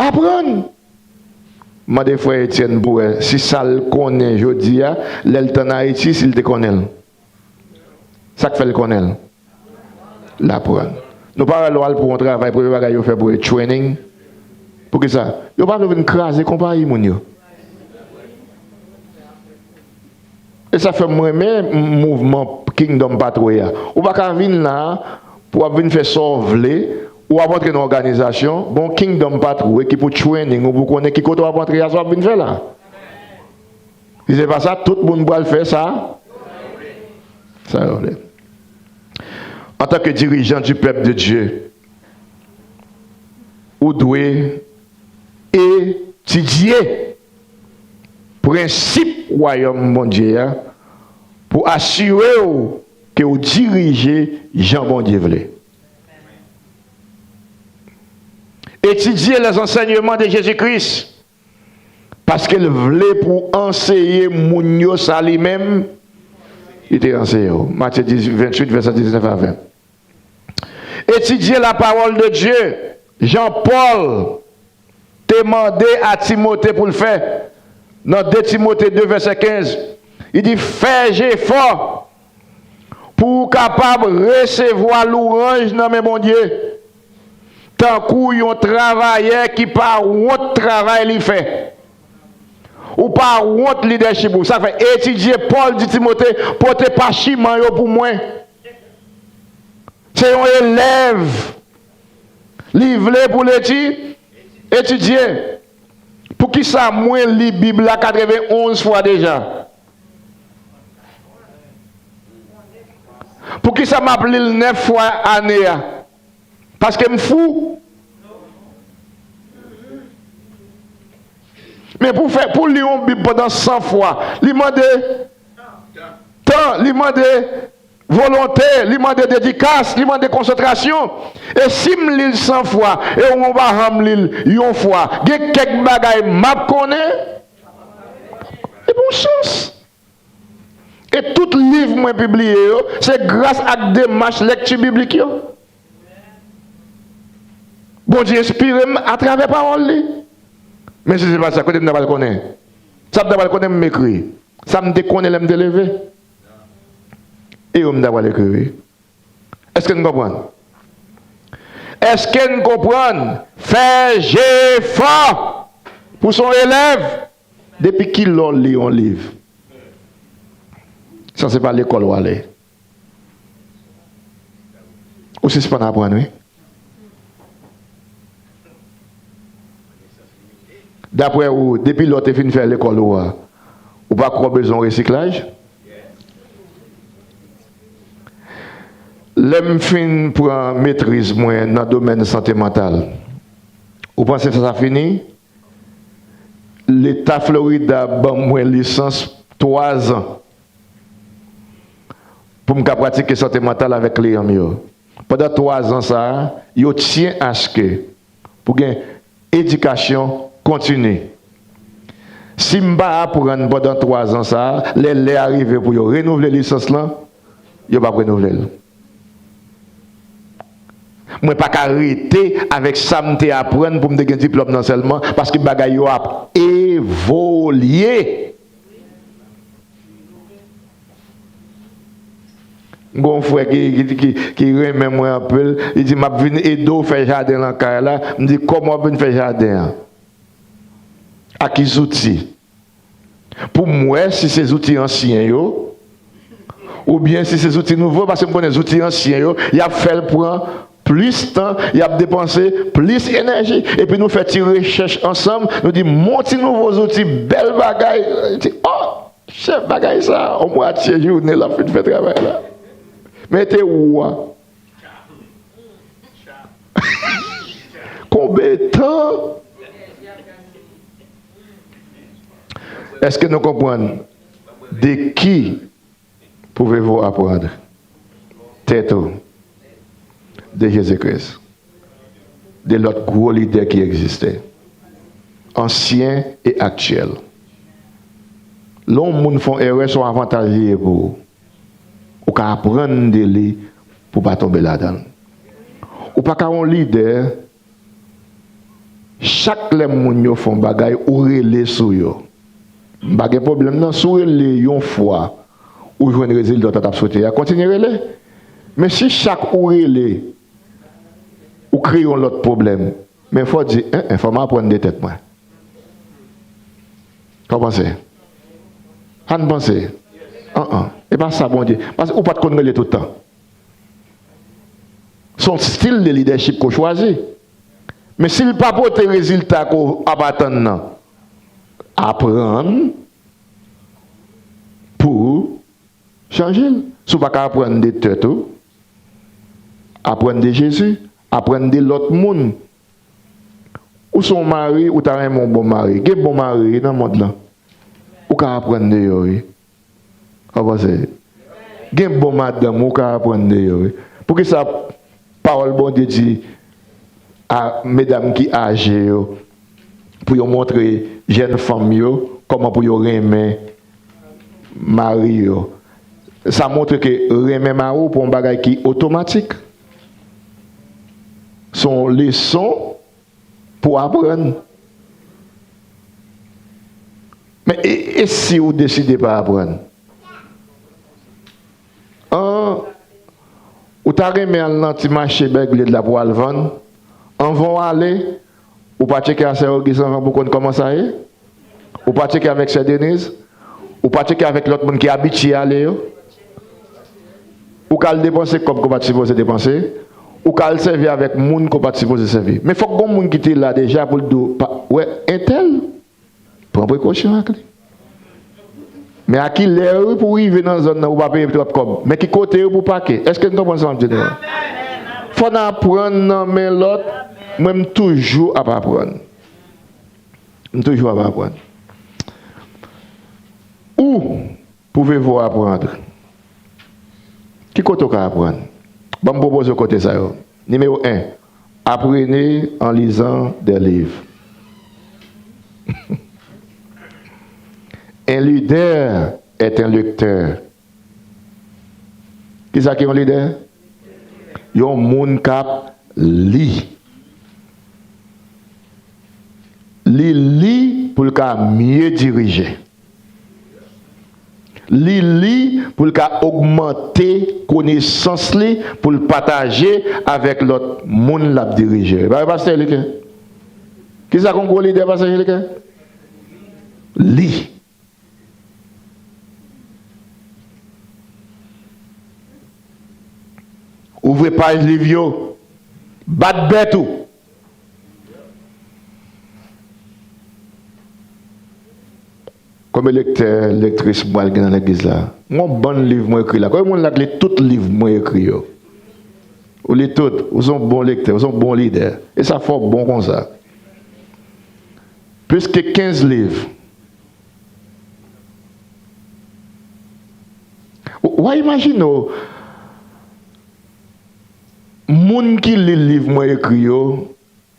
Aprann. Mande frè Etienne pou wè si sa l konnen jodi a, lè l t ann Ayiti, si l te konnen l. Sa k fè l konnen l? L aprann. Nou pa wè lè w al pou yon travay, premye bagay yo fè pou yo training. Poukisa? Yo pa vle w vin kraze konpayi moun yo. E sa fè m renmen mouvman Kingdom Pathway a. Ou pa ka vin la pou w ap vin fè sa w vle, ou ap antre nan òganizasyon, bon, Kingdom Pathway ki pou training ou, pou konnen ki kote w ap antre a, sa w ap vin fè la. Si se pa sa, tout moun pral fè sa, sa yo vle. Antanke dirijan du peuple de Dieu, ou dwe etidye prensip wayòm Bondye a pou asire w ke w dirije jan Bondye vle. Etidye les enseignements de Jésus-Christ, paske l vle pou w anseye moun yo sa li menm li te anseye w. Matye dizuit, venntuit, vèsè diznèf a ven. Etidye la parole de Dieu, jan Pòl te mande a Timote pou l fè nan de Timote de vèsè kenz. Li di, fè jefò pou w kapab resevwa louwanj nan men Bondye, tankou yon travayè ki pa wont travay li fè. Ou pa wont lidèchip ou. Sa fè etidye, Pòl di Timote, pote pachiman yo pou mwen. Se yon elèv. Li vle pou l eti-, etidye. Poukisa mwen li Bib la katrevenonz fwa deja? Poukisa m ap li l nèf fwa ane a? Paske m fou? Men pou fè, pou li yon Bib pandan san fwa, li mande tan, li mande volonte, li mande dedikas, li mande konsantrasyon. E si m li l san fwa, e w pa janm li l yon fwa, gen kèk bagay m ap konnen, e bon chans. E tout liv mwen pibliye yo, se gras ak demach lekti biblik yo. Bondye enspire m atravè pawòl li. Men si se pa sa, kote m ta pral konnen? Sa m ta pral konnen m ekri? Sa m te konnen lè m te leve? E yo m ta pral ekri, wi. Èske n konprann? Èske n konprann? Fè jefò pou son elèv. Depi kilè w li yon liv? Sa se pa lekòl w ale. Ou sispann aprann, wi. Daprè ou, depi lè w te fin fè lekòl ou a, ou pa kwè w bezwen yon resiklaj? Lè m fin pran metriz mwen nan domèn sante mantal, ou panse sa, sa fini? Leta Florida ban mwen lisans twa zan pou m ka pratike sante mantal avèk kliyan m yo. Pandan twa zan sa a, yo tyen aske pou gen edikasyon kontini. Si m pa aprann pandan twa zan sa a, lè lè a rive pou yo renouvle lisans lan, yo p ap renouvle l. Mwen pa ka rete avèk sa m te aprann pou m te gen diplòm nan sèlman, paske bagay yo ap evolye. M gen yon frè ki, ki, ki, ki renmen mwen anpil. Li di, "M ap vin ede w fè jaden lan kay la." M di, "Kòman w ap vin fè jaden an? Ak ki zouti?" Pou m wè si se zouti ansyen yo, oubyen si se zouti nouvo, paske m konnen zouti ansyen yo, y ap fè l pran plis tan, y ap depanse plis enèji. Epi nou fè ti rechèch ansanm, nou di, "Mon ti nouvo zouti, bèl bagay." Li di, "Oh, chèf, bagay sa, on mwatye jounen l ap fin fè travay la." Mete ou a. Konbyen tan? Èske nou konprann de qui pouvez-vous apprendre? Tèt ou, de Jésus-Christ, de lòt gwo lidè ki egziste, ansyen e aktyèl. Lè yon moun fè yon erè, se yon avantaj li ye pou ou. Ou ka aprann de li pou w pa tonbe ladan l. Ou pa ka yon lidè, chak lè moun yo fè yon bagay, ou rele sou yo. M pa gen pwoblèm nan, si w rele yon fwa, ou jwenn rezilta w ta t ap swete a, kontinye rele. Men si chak ou rele, ou kreye yon lòt pwoblèm, men fò w di, en, en, fò m aprann de tèt mwen. Sa w panse? Sa n panse? An, an. E pa sa Bondye. Paske ou pa t konn rele tout tan. Se yon stil de lidèchip ke w chwazi. Men si l pa pote rezilta ke w ap atann nan, aprann pou ou chanje l. Si w pa ka aprann de tèt ou, aprann de Jezi, aprann de lòt moun. Ou se yon mari, ou ta renmen yon bon mari. Gen bon mari nan mond lan. Ou ka aprann de yo, wi. Sa w panse? Gen bon madanm ou ka aprann de yo, wi. Poukisa pawòl Bondye di a medam ki aje yo pou yo montre jèn fanm yo kòman pou yo renmen mari yo? Sa montre ke renmen mari w pa yon bagay ki otomatik. Se yon leson pou aprann. Men e, e si w deside pa aprann? An, ou ta renmen al nan ti mache Bègled la pou al vann? Anvan w ale, ou pa tcheke a sè Ogis anvan pou konn kòman sa ye? Ou pa tcheke avèk sè Deniz? Ou pa tcheke avèk lòt moun ki abitye ale yo? Ou ka al depanse kòb ke w pa t sipoze depanse? Ou ka al sèvi avèk moun ke w pa t sipoze sèvi? Men fòk gon moun ki te la deja pou l di w, pa, wè, entèl, pran prekosyon ak li. Men a kilè wi pou w rive nan zòn nan, ou pa peye twòp kòb? Men ki kote yo pou pake? Èske n konprann sa m ap di nou an? Fò n aprann nan men lòt. Mwen, m toujou ap aprann. M toujou ap aprann. Ou, pouvez-vous apprendre? Ki kote w ka aprann? Ban m pwopoze w kote sa yo. Nimewo en, apprenez en lisant des livres. Un leader est un lecteur. Kisa ki yon lidè? Yon moun k ap li. Li li pou l ka mye dirije. Li li pou l ka ogmante konesans li pou l pataje avèk lòt moun l ap dirije. E pa vre, pastè Eliken? Kisa k yon gwo lidè, pastè Eliken? Li. Ouvri paj liv yo. Bat bèt ou. Konbyen lektè, lektris m pral gen nan legliz la? M gon bann liv mwen ekri la. Konbyen moun la k li tout liv mwen ekri yo? Ou li tout. Ou se yon bon lektè, ou se yon bon lidè. E sa fè w bon konsa. Plis ke kenz liv. W, w a imajine w, moun ki li liv mwen ekri yo,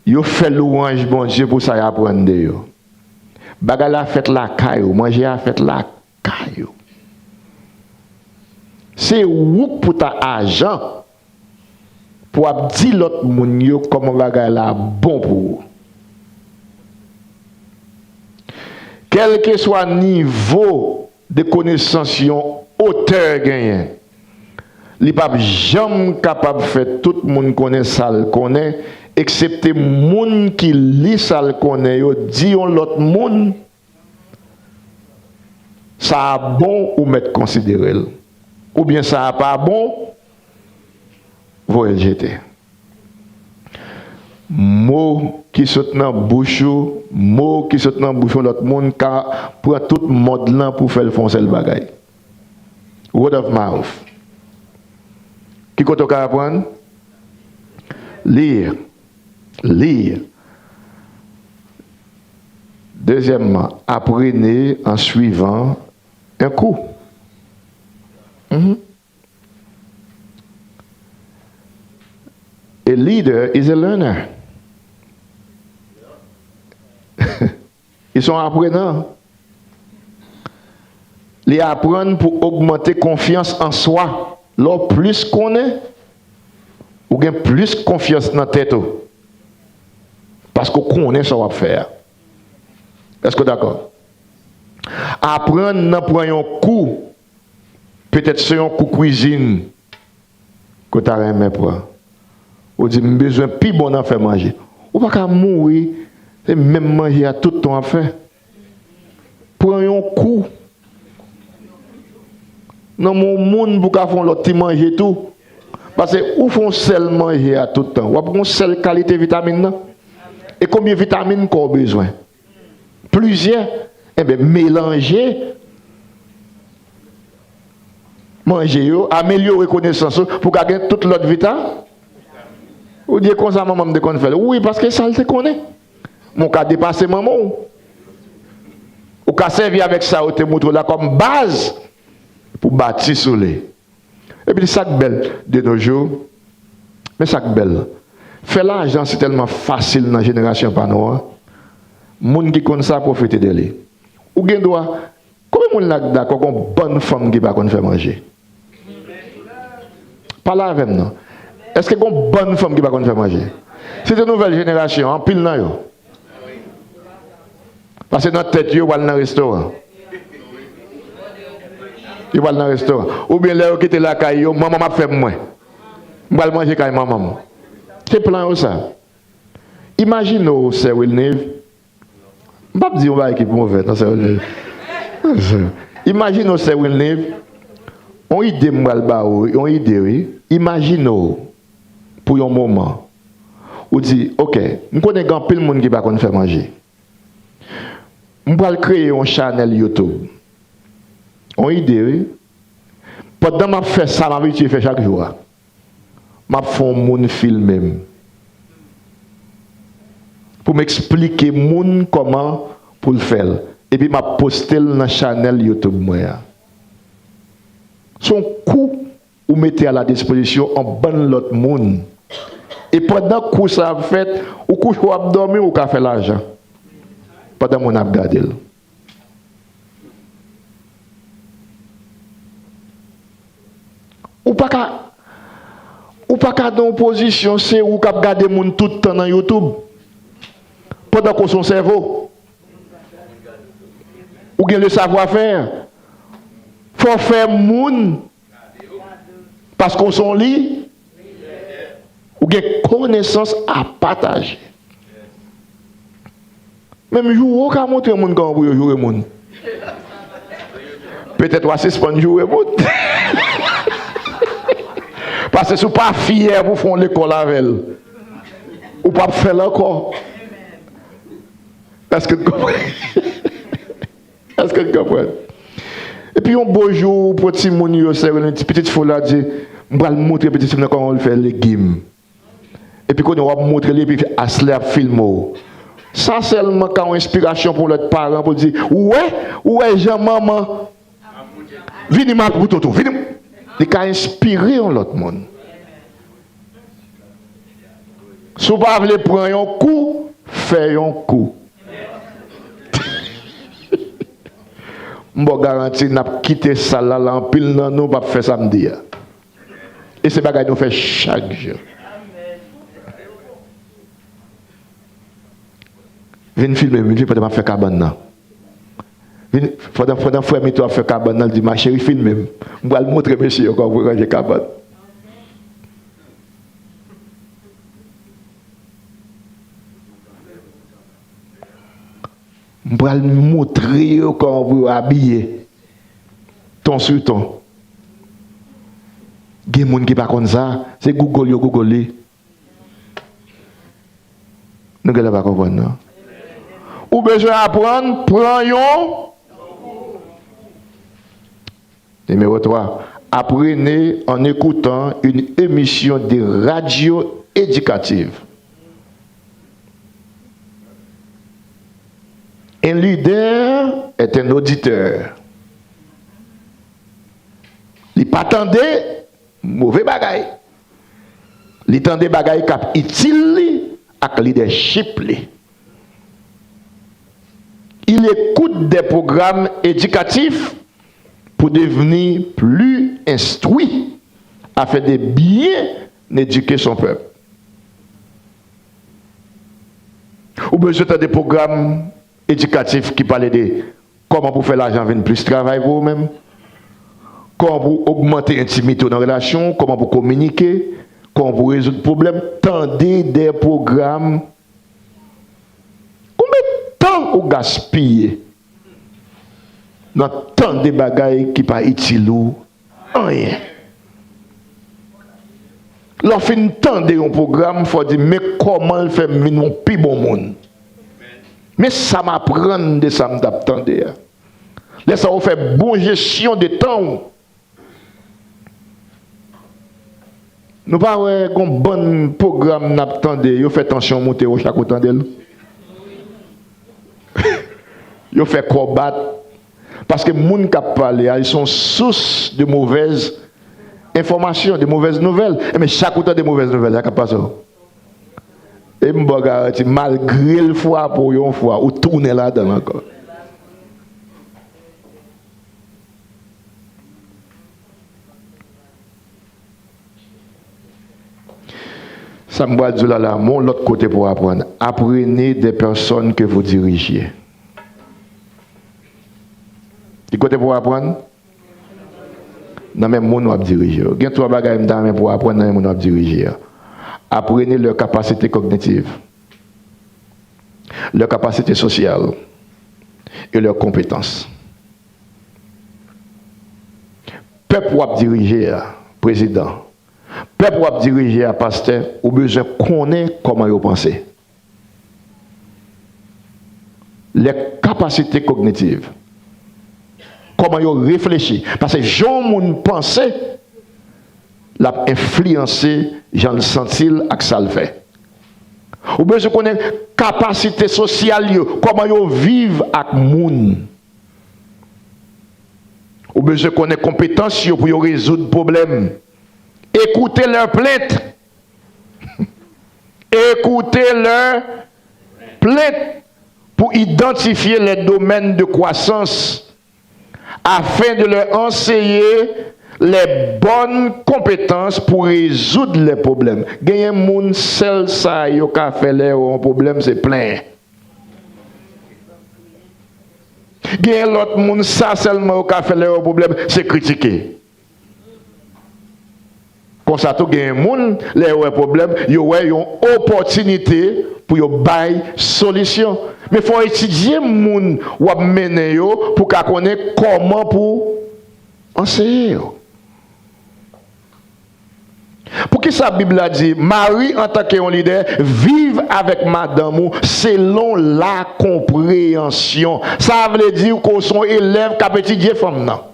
yo fè lwanj Bondye pou sa y aprann de yo. Bagay la fèt lakay ou, manje a fèt lakay ou. Se ou k pou ta ajan pou w ap di lòt moun yo kòman bagay la bon pou ou. Kèlkeswa nivo de konesans yon otè genyen, li p ap janm kapab fè tout moun konnen sa l konnen, eksepte moun ki li sa l konnen yo di yon lòt moun, sa a bon, ou mèt konsidere l. Oubyen sa a pa bon, voye l jete. Mo ki sot nan bouch ou, mo ki sot nan bouch yon lòt moun ka pran tout mond lan pou fè l fè yon sèl bagay. Word of mouth. Ki kote w ka aprann? Lire. Lire. Dezyèmman, apprenez en suivant un cours. Mhm. A leader is a learner. Li se yon aprenan. Li aprann pou ogmante konfyans an swa. Lè w plis konnen, ou gen plis konfyans nan tèt ou. Paske w konnen sa w ap fè a. Èske w dakò? Aprann nan pran yon kou. Petèt se yon kou kwizin ke w ta renmen pran. Ou di, "M bezwen pi bon nan fè manje." Ou pa ka mouri, se menm manje a tout tan w ap fè. Pran yon kou nan men yon moun pou w ka fè yon lòt ti manje tou. Paske ou fè yon sèl manje a tout tan, w ap gen yon sèl kalite vitamin nan. E konbyen vitamin kò w bezwen? Plizyè. Enben, melanje manje yo, amelyore konesans ou pou w ka gen tout lòt vita. Ou di, "E konsa manman m te konn fè l." Wi, paske sa l te konnen. Men w ka depase manman w. Ou ka sèvi avèk sa yo te montre w la kòm baz pou bati sou li. Epi sa k bèl de nos jours, men sa k bèl. Fè lajan si tèlman fasil nan jenerasyon pa nou an. Moun ki konn sa, pwofite de li. Ou gen dwa. Konbyen moun la k dakò gon bann fanm ki pa konn fè manje? Pale avè m non. Èske gon bann fanm ki pa konn fè manje? Se de nouvèl jenerasyon, anpil nan yo. Paske nan tèt yo, yo pral nan restoran. Yo pral nan restoran. Oubyen lè yo kite lakay yo, manman m ap fè pou mwen. M pral manje kay manman m. Se plan yo sa. Imajine w, sè Wilnive, m p ap di yon bagay ki move, non, sè Wilnive. Imajine w, sè Wilnive, yon ide m pral ba ou, yon ide, wi. Imajine w, pou yon moman, ou di, "Ok, m konnen gen anpil moun ki pa konn fè manje. M pral kreye yon chanèl YouTube." Yon ide, wi. Pandan m ap fè sa m abitye fè chak jou a, m ap fè yon moun filme m pou m eksplike moun kòman pou l fè l. Epi m ap poste l nan chanèl YouTube mwen an. Se yon kou ou mete a la dispozisyon yon bann lòt moun. E pandan kou sa ap fèt, ou kouche w ap dòmi, ou ka fè lajan pandan moun ap gade l. Ou pa ka, ou pa ka nan yon pozisyon, se ou k ap gade moun tout tan nan YouTube. Pandan ke w se yon sèvo. Ou gen le savoir-faire. Fò w fè moun, paske w se yon li, ou gen konesans a pataje. Menm joure w ka montre moun kòman pou yo joure moun. Petèt w a sispann joure moun. Paske si w pa fyè pou fè yon lekòl avè l, ou p ap fè l ankò. Èske n konprann? Èske n konprann? Epi yon bo jou, ou pran timoun yo, sere nan ti pitit fi w la, di, "M pral montre pitit fi m nan kòman l fè legim." Epi kounye a w ap montre li, epi aslè ap filme w. Sa sèlman ka yon enspirasyon pou lòt paran, pou l di, "Ou wè, ou wè jan manman vini mal pou toto, vini." Li ka enspire yon lòt moun. Si w pa vle pran yon kou, fè yon kou. M ba w garanti, n ap kite sal la, la anpil nan nou p ap fè sa m di a. E se bagay nou fè chak jou. Vin filme m, vin filme pandan m ap fè kabann nan. Vin, pandan, pandan frè Mito ap fè kabann nan, l di, "Ma chérie, filme m. M pral montre mesye yo kòman pou ranje kabann." M pral montre yo kòman pou yo abiye. Ton sou ton. Gen moun ki pa konn sa, se Google yo Google li. Nou genlè pa konprann non. Ou bezwen aprann, pran yon. Numéro trois, apprenez en écoutant une émission de radio éducative. Un leader est un auditeur. Li pa tande move bagay. Li tande bagay k ap itil li ak lidèchip li. Il écoute des programmes éducatifs pour devenir plus instruit afin de bien éduquer son peuple. Ou bezwen tande pwogram edikatif ki pale de kòman pou fè lajan vin plis travay pou ou menm, kòman pou ogmante entimite w nan relasyon w, kòman pou kominike, kòman pou rezoud pwoblèm. Tande de pwogram. Konbyen tan ou gaspiye nan tande bagay ki pa itil ou anyen? Lè w fin tande yon pwogram, fò w di, "Men kòman l fè m vin yon pi bon moun? Men sa m aprann de sa m t ap tande a." Lè sa a, ou fè bon jesyon de tan w. Nou pa wè gon bann pwogram n ap tande, yo fè tansyon w moute w chak ou tande l. Yo fè kò w bat. Paske moun k ap pale a, se yon sous de movèz enfòmasyon, de movèz nouvèl. Enben, chak ou tande movèz nouvèl, sa k ap pase w? E m ba w garanti, malgre l frape w yon fwa, ou tounen ladan l ankò. Sa m pral di w la, la, m yon lòt kote pou w aprann. Apprenez des personnes que vous dirigez. Ki kote pou w aprann? Nan men moun w ap dirije yo. Gen twa bagay m ta renmen pou w aprann nan men moun w ap dirije a. Apprenez leurs capacités cognitives, leurs capacités sociales et leurs compétences. Pèp w ap dirije a, prezidan, pèp w ap dirije a, pastè, ou bezwen konnen kòman yo panse. Les capacités cognitives. Kòman yo reflechi. Paske jan yon moun panse, l ap enfliyanse jan l santi l ak sa l fè. Ou bezwen konnen kapasite sosyal yo, kòman yo viv ak moun. Ou bezwen konnen konpetans yo pou yo rezoud pwoblèm. Écoutez leurs plaintes. Écoutez leurs plaintes pour identifier les domaines de croissance afin de leur enseigner les bonnes compétences pour résoudre les problèmes. Genyen moun, sèl sa yo ka fè lè yo yon pwoblèm, se plenyen. Genyen lòt moun, sa sèlman yo ka fè lè yo yon pwoblèm, se kritike. Konsa tou, gen moun, lè yo wè pwoblèm, yo wè yon opòtinite pou yo bay solisyon. Men fò w etidye moun w ap mennen yo pou w ka konnen kòman pou w anseye yo. Poukisa Bib la di, mari, antanke yon lidè, viv avèk madanm ou selon lakonpreyansyon? Sa vle di ke w se yon elèv k ap etidye fanm nan.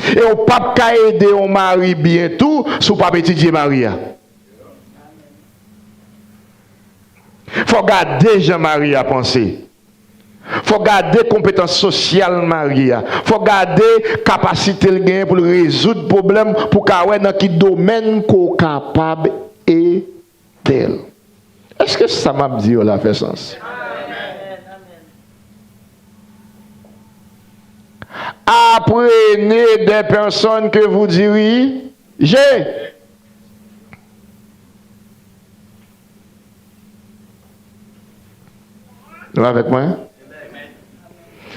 E w p ap ka ede yon mari byen tou si w p ap etidye mari a. Fò w gade jan mari a panse. Fò w gade konpetans sosyal mari a. Fò w gade kapasite l genyen pou l rezoud pwoblèm, pou w ka wè nan ki domèn ke w kapab ede l. Èske sa m ap di yo la fè sans? Apprenez des personnes que vous dirigez. Nou avèk mwen?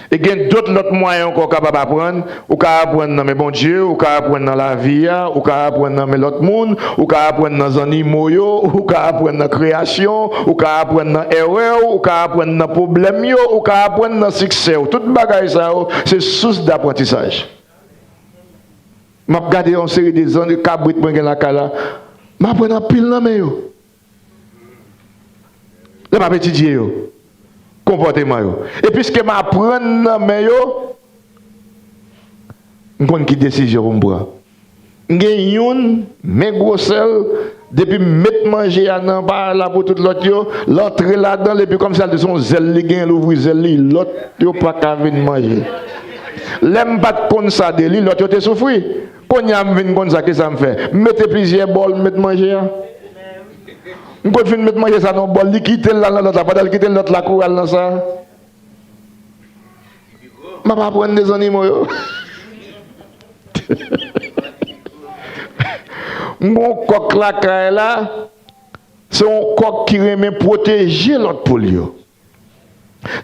E gen dòt lòt mwayen ankò w kapab aprann. Ou ka aprann nan men Bondye, ou ka aprann nan lavi a, ou ka aprann nan men lòt moun, ou ka aprann nan zannimo yo, ou ka aprann nan kreyasyon, ou ka aprann nan erè w, ou ka aprann nan pwoblèm yo, ou ka aprann nan siksè w. Tout bagay sa yo, se sous daprantisaj. M ap gade yon seri de zann, kabrit mwen gen lakay la. M aprann anpil nan men yo. Lè m ap etidye yo, konpòteman yo. E piske m aprann nan men yo, m konn ki desizyon pou m pran. M gen youn, men gwosè l, depi m met manje a nan pa la pou tout lòt yo, l antre ladan l, epi kòmsi al di se yon zèl li genyen, l ouvri zèl li, lòt yo pa ka vin manje. Lè m pa t konn sa de li, lòt yo te soufri. Kounye a m vin konn sa, kisa m fè? M mete plizyè bòl, m met manje a. M konn fin met manje sa nan bòl, li kite l al nan lòt la, pandan l kite l lòt la kouri al nan sa. M ap aprann de zannimo yo. M gon kòk lakay la, se yon kòk ki renmen pwoteje lòt poul yo.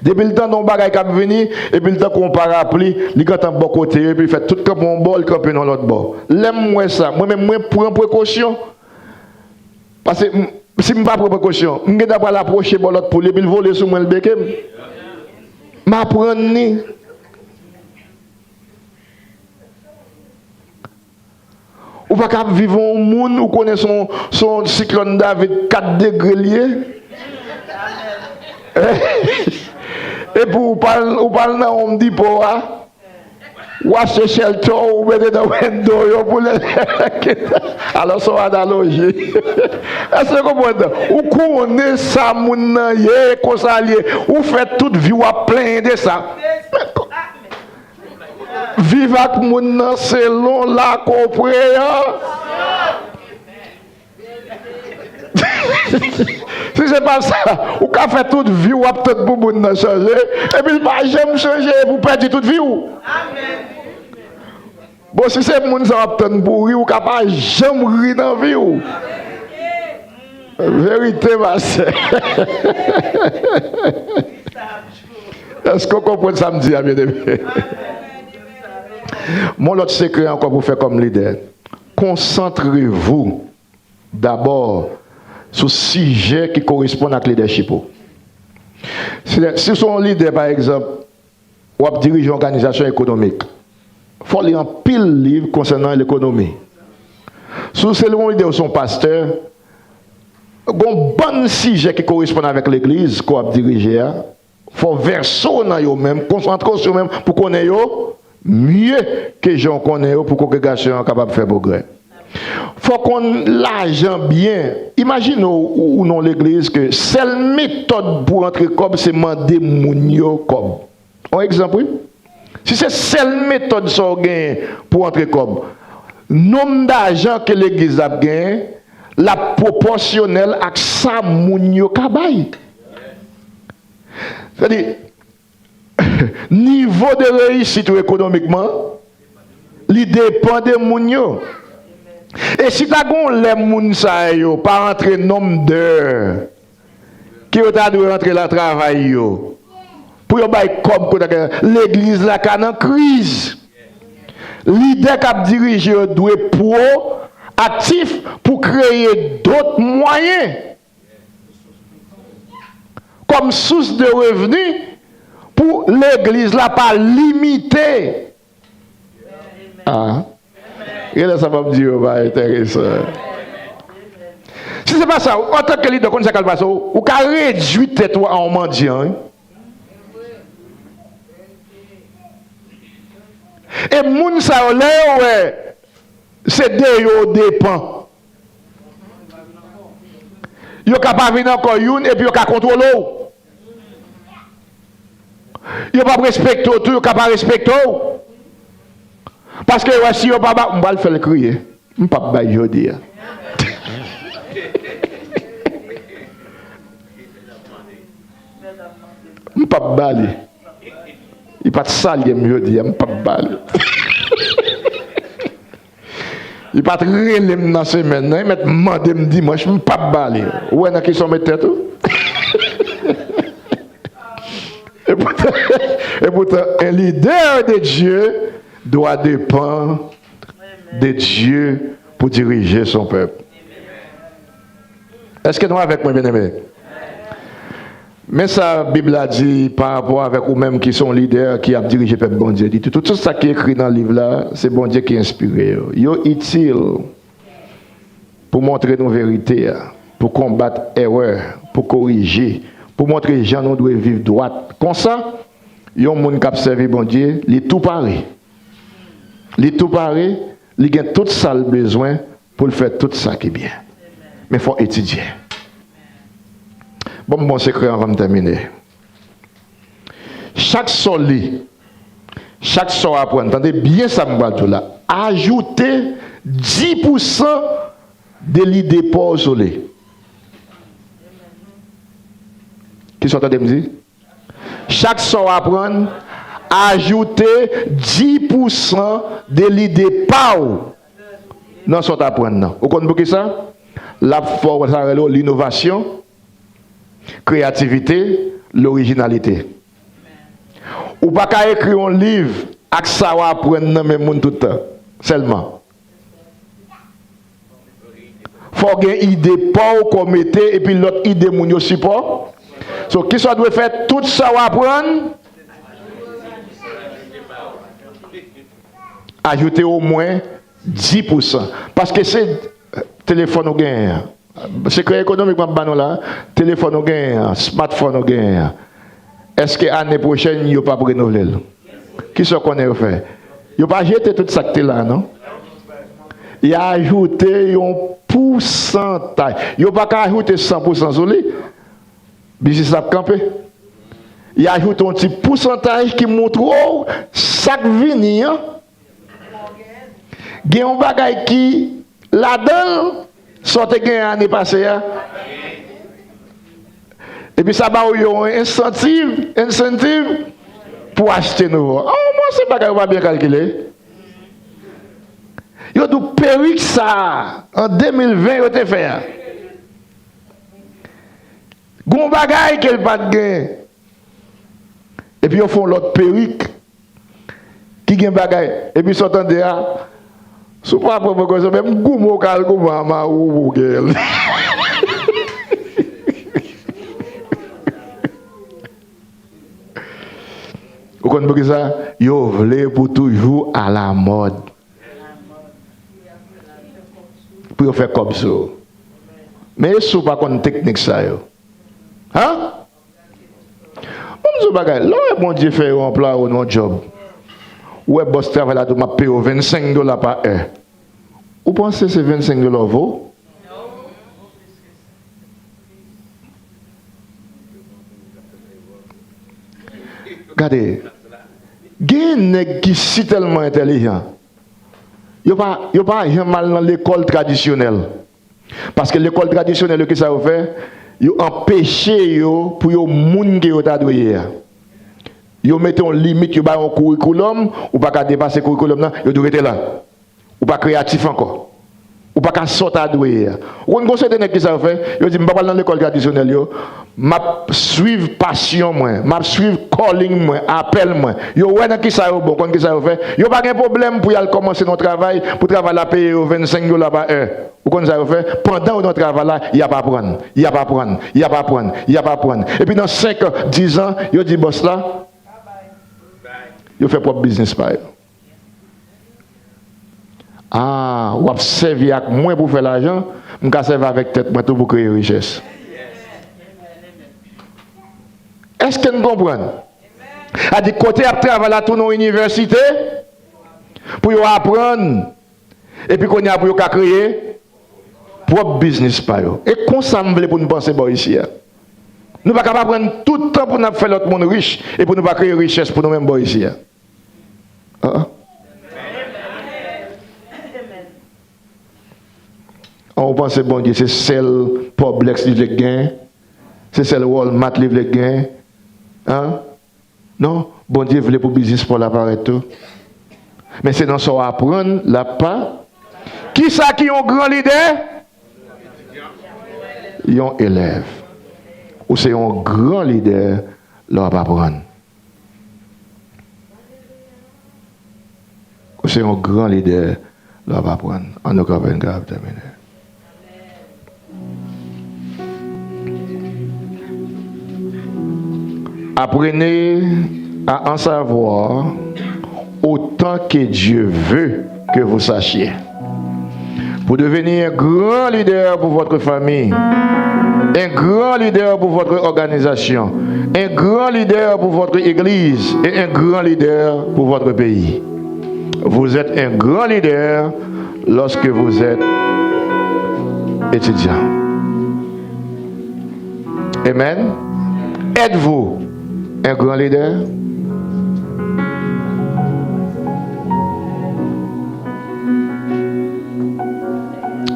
Depi l tande yon bagay k ap vini, epi l tankou yon parapli, li gentan bò kote yo, epi l fè tout kanpe yon bò, li kanpe nan lòt bò. Lè m wè sa, mwen menm, mwen pran prekosyon. Paske m, si m pa pran prekosyon, m gentan pral apwoche bò lòt poul, epi l vole sou mwen, l beke m. M aprann li. Ou pa ka ap viv yon moun, ou konnen se yon, se yon siklòn David kat degre l ye. Epi ou pa al, ou pa al nan Home Depot a, ou achte chèltè w, ou mete nan wendo yo pou lè. Alò, se yon analoji. Èske w konprann? Ou konnen sa moun nan ye, konsa l ye. Ou fè tout vi w ap plenyen de sa. Viv ak moun nan selon lakompreyansyon. Si se pa sa, ou ka fè tout vi w ap tann pou moun nan chanje, epi l pa janm chanje, epi w pèdi tout vi w. Bon, si se moun sa w ap tann pou ri, ou ka pa janm ri nan vi w. Verite, pastè. Èske w konprann sa m di a, byeneme? Mon lòt sekrè ankò pou fè kòm lidè. Konsantre vou dabò sou sijè ki koresponn ak lidèchip ou. Si, si w se yon lidè, pa egzanp, w ap dirije yon òganizasyon ekonomik, fò w li anpil liv konsènan lekonomi. Si w se yon lidè, w se yon pastè, gen yon bann sijè ki koresponn avèk legliz ke w ap dirije a, fò w vèse w nan yo menm, konsantre w sou yo menm pou konnen yo mye ke jan w konnen yo pou kongregasyon an kapab fè pwogrè. Fò w konn lajan byen. Imajine w, ou, ou nan yon legliz ke sèl metòd pou antre kòb se mande moun yo kòb. Yon egzanp, wi. Si se sèl metòd sa w genyen pou antre kòb, nonm dajan ke legliz la ap genyen, l ap pwopòsyonèl ak sa moun yo ka bay. Sètadi, nivo de reyisit ou ekonomikman, li depann de moun yo. E si ta gen yon lè moun sa yo pa antre nonm dè ke yo ta dwe antre la travay yo, pou yo bay kòb kote ke legliz la ka nan kriz. Lidè k ap dirije yo dwe pwoaktif pou kreye dòt mwayen kòm sous de revni pou legliz la pa limite. Ah. Genlè sa m ap di yo pa enteresan. Si se pa sa, antanke lidè, w konn sa k al pase w, ou ka redui tèt ou a yon mandyan, wi. E moun sa yo, lè yo wè se de yo depann, yo ka pa vin ankò youn, epi yo ka kontwole w. Yo p ap respekte w tou, yo ka pa respekte w. Paske yo wè si yo pa ba, m pral fè l kriye. M p ap bay jodi a. M p ap ba li. Li pa t salye m jodi a, m p ap ba li. Li pa t rele m nan semèn nan, li mèt mande m dimanch, m p ap ba li. Ou wè nan kisa w met tèt ou? Epoutan, epoutan, un leader de Dieu doit dépendre de Dieu pour diriger son peuple. Èske nou avèk mwen, byeneme? Men sa Bib la di pa rapò avèk ou menm ki se yon lidè ki ap dirije pèp Bondye. Li di, tout, tout sa ki ekri nan liv la, se Bondye ki enspire yo. Yo itil pou montre nou verite a, pou konbat erè, pou korije, pou montre jan nou dwe viv dwat. Konsa, yon moun k ap sèvi Bondye, li tou pare. Li tou pare, li gen tout sa l bezwen pou l fè tout sa ki byen. Men fò w etidye. Ban m bon sekrè anvan m tèmine. Chak sa w li, chak sa w aprann, tande byen sa m pral di w la, ajoute dis pousan de lide pa w sou li. Kisa w tande m di? Chak sa w aprann, ajoute dis pousan de lide pa w nan sa w t aprann nan. Ou konn poukisa? L ap fè w sa rele w linovasyon, kreyativite, lorijinalite. Ou pa ka ekri yon liv ak sa w aprann nan men moun tout tan sèlman. Fò w gen ide pa w kò mete epi lòt ide moun yo sipò. So, kisa w dwe fè? Tout sa w aprann, ajoute omwen dis pousan. Paske se telefòn ou genyen an. Sekrè ekonomik m ap ba nou la, telefòn ou genyen an, smartphone ou genyen an. Èske ane pwochèn yo p ap renouvle l? Kisa w konnen yo fè? Yo pa jete tout sa k te la, non. Y ajoute yon pousantaj. Yo pa ka ajoute san pousan sou li. Biznis la ap kanpe. Y ajoute yon ti pousantaj ki montre w sa k vini an. Gen yon bagay ki ladan l, sa w te gen ane pase a. Epi sa ba w yon ensantiv, ensantiv pou achte nouvo. Oh, mwen, se bagay ou pa byen kalkile. Yo di w perik sa a, an de mil ven yo te fè a. Gon bagay ke l pa t gen. Epi yo fè yon lòt perik ki gen bagay. Epi sa w tande a, si w pa pran prekosyon, menm goumen w ka al goumen a mari w pou w gen l. Ou konn poukisa? Yo vle pou toujou alamòd. Pou yo fè kòb sou ou. Men e si w pa konn teknik sa yo? Hein? Ban m di w bagay. Lè w wè Bondye fè yo anplwaye w nan yon djòb, ou wè bòs travay la di w, "M ap peye w vennsenk dola pa è." Ou panse se vennsenk dola w vo? Gade, gen nèg ki si tèlman entèlijan, yo pa, yo pa janm al nan lekòl tradisyonèl. Paske lekòl tradisyonèl yo, kisa yo fè? Yo anpeche yo pou yo moun ke yo ta dwe ye a. Yo mete yon limit, yo bay yon kourikoulòm, ou pa ka depase kourikoulòm nan, yo di w rete la. Ou pa kreyatif ankò. Ou pa ka sa w ta dwe ye a. Ou konn gon seri de nèg kisa yo fè? Yo di, "M pa pral nan lekòl tradisyonèl yo. M ap swiv pasyon mwen. M ap swiv calling mwen, apèl mwen." Yo wè nan kisa yo bon, konn kisa yo fè? Yo pa gen pwoblèm pou y al kòmanse nan yon travay, pou travay la peye yo vennsenk dola pa è. Ou konn sa yo fè? Pandan yo nan travay la, y ap aprann, y ap aprann, y ap aprann, y ap aprann. Epi nan senk an, diz an, yo di bòs la, yo fè pwòp biznis pa yo. Ah, w ap sèvi ak mwen pou fè lajan, m ka sèvi avèk tèt mwen tou pou kreye richès. Èske n konprann? Sa di kote y ap travay la tou nan inivèsite pou yo aprann, epi kounye a pou yo ka kreye pwòp biznis pa yo. E konsa m vle pou n panse bò isi a. Nou pa ka pa pran tout tan pou n ap fè lòt moun rich e pou nou pa kreye richès pou nou menm bò isi a. Ah, ah. An, ou panse Bondye se sèl Publix li vle k gen? Se sèl Walmart li vle k gen? An? Non, Bondye vle pou biznis pa w la parèt tou. Men se nan sa w aprann l ap pa. Kisa ki yon gran lidè? Yon elèv. Ou se yon gran lidè lè w ap aprann. Ou se yon gran lidè lè w ap aprann. Ann nou kanpe, n kapab tèmine. Apprenez à en savoir autant que Dieu veut que vous sachiez. Pour devenir un grand leader pour votre famille, un grand leader pour votre organisation, un grand leader pour votre église et un grand leader pour votre pays. Vous êtes un grand leader lorsque vous êtes étudiant. Amen. Êtes-vous un grand leader?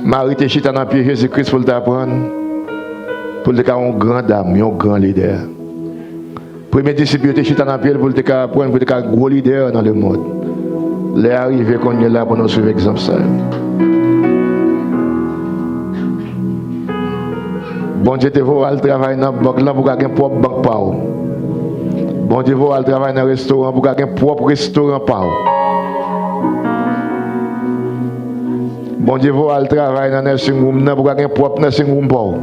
Mari te chita nan pye Jezi Kris pou l te aprann, pou l te ka yon gran dam, yon gran lidè. Premye disip yo te chita nan pye l pou l te ka aprann, pou l te ka gwo lidè nan lemonn. Lè a rive kounye la pou nou swiv egzanp sa yo. Bondye te voye w al travay nan bank lan pou w ka gen pwòp bank pa w. Bondye voye w al travay nan restoran pou w ka gen pwòp restoran pa w. Bondye voye w al travay nan nursing room nan pou w ka gen pwòp nursing room pa w.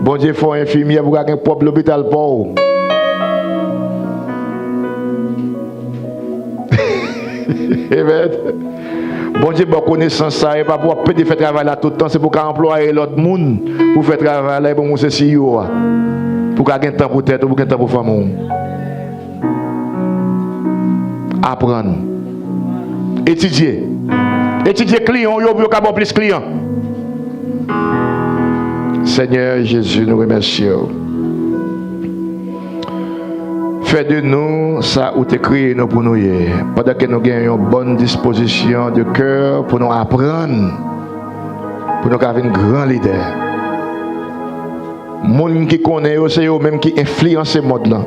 Bondye fè w enfimyè pou w ka gen pwòp lopital pa w. Amen. Bondye ba w konesans sa, e pa pou w ap pede fè travay la tout tan, se pou w ka anplwaye lòt moun pou fè travay la, e pou w se C E O a. Pou w ka gen tan pou tèt ou, pou w gen tan pou fanmi w. Aprann. Etidye. Etidye kliyan w yo pou yo ka ba w plis kliyan. Senyè Jezi, nou remèsye w. Fè de nou sa ou te kreye nou pou nou ye, pandan ke nou gen yon bòn dispozisyon de kè pou nou aprann, pou nou ka vin gran lidè. Moun ki konnen yo, se yo menm ki enfliyanse mond lan.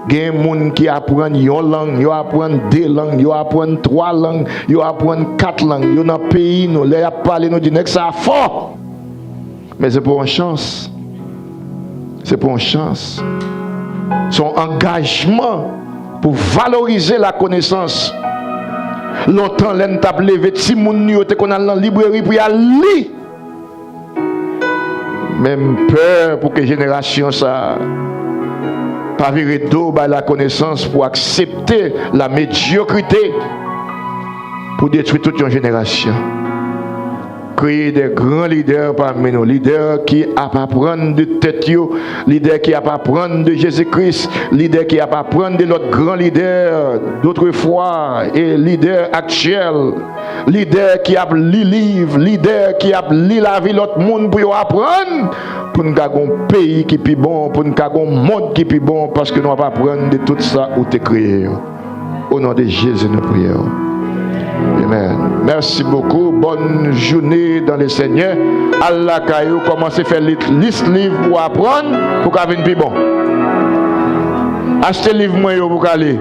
Gen moun ki aprann yon lang, yo aprann de lang, yo aprann twa lang, yo aprann kat lang. Yo nan peyi nou, lè y ap pale, nou di, "Nèg sa a fò!" Men se pa yon chans. Se pa yon chans. Se yon angajman pou valorize lakonesans. Lontan, lè n t ap leve, timoun nou yo te konn al nan libreri pou y al li. Men m pè pou ke jenerasyon sa a pa vire do bay lakonesans pou aksepte la medyokrite, pou detwi tout yon jenerasyon. Kreye de gran lidè pami nou, lidè ki ap aprann de tèt yo, lidè ki ap aprann de Jezi Kris, lidè ki ap aprann de lòt gran lidè dotrefwa e lidè aktyèl, lidè ki ap li liv, lidè ki ap li lavi lòt moun pou yo aprann, pou n ka gon peyi ki pi bon, pou n ka gon mond ki pi bon, paske nou ap aprann de tout sa ou te kreye yo. O non de Jezi, nou priye w. Amen. Merci beaucoup. Bonne journée dans le Seigneur. Al lakay ou, kòmanse fè lit-, lis liv pou aprann, pou ka vin pi bon. Achte liv mwen yo pou ka li.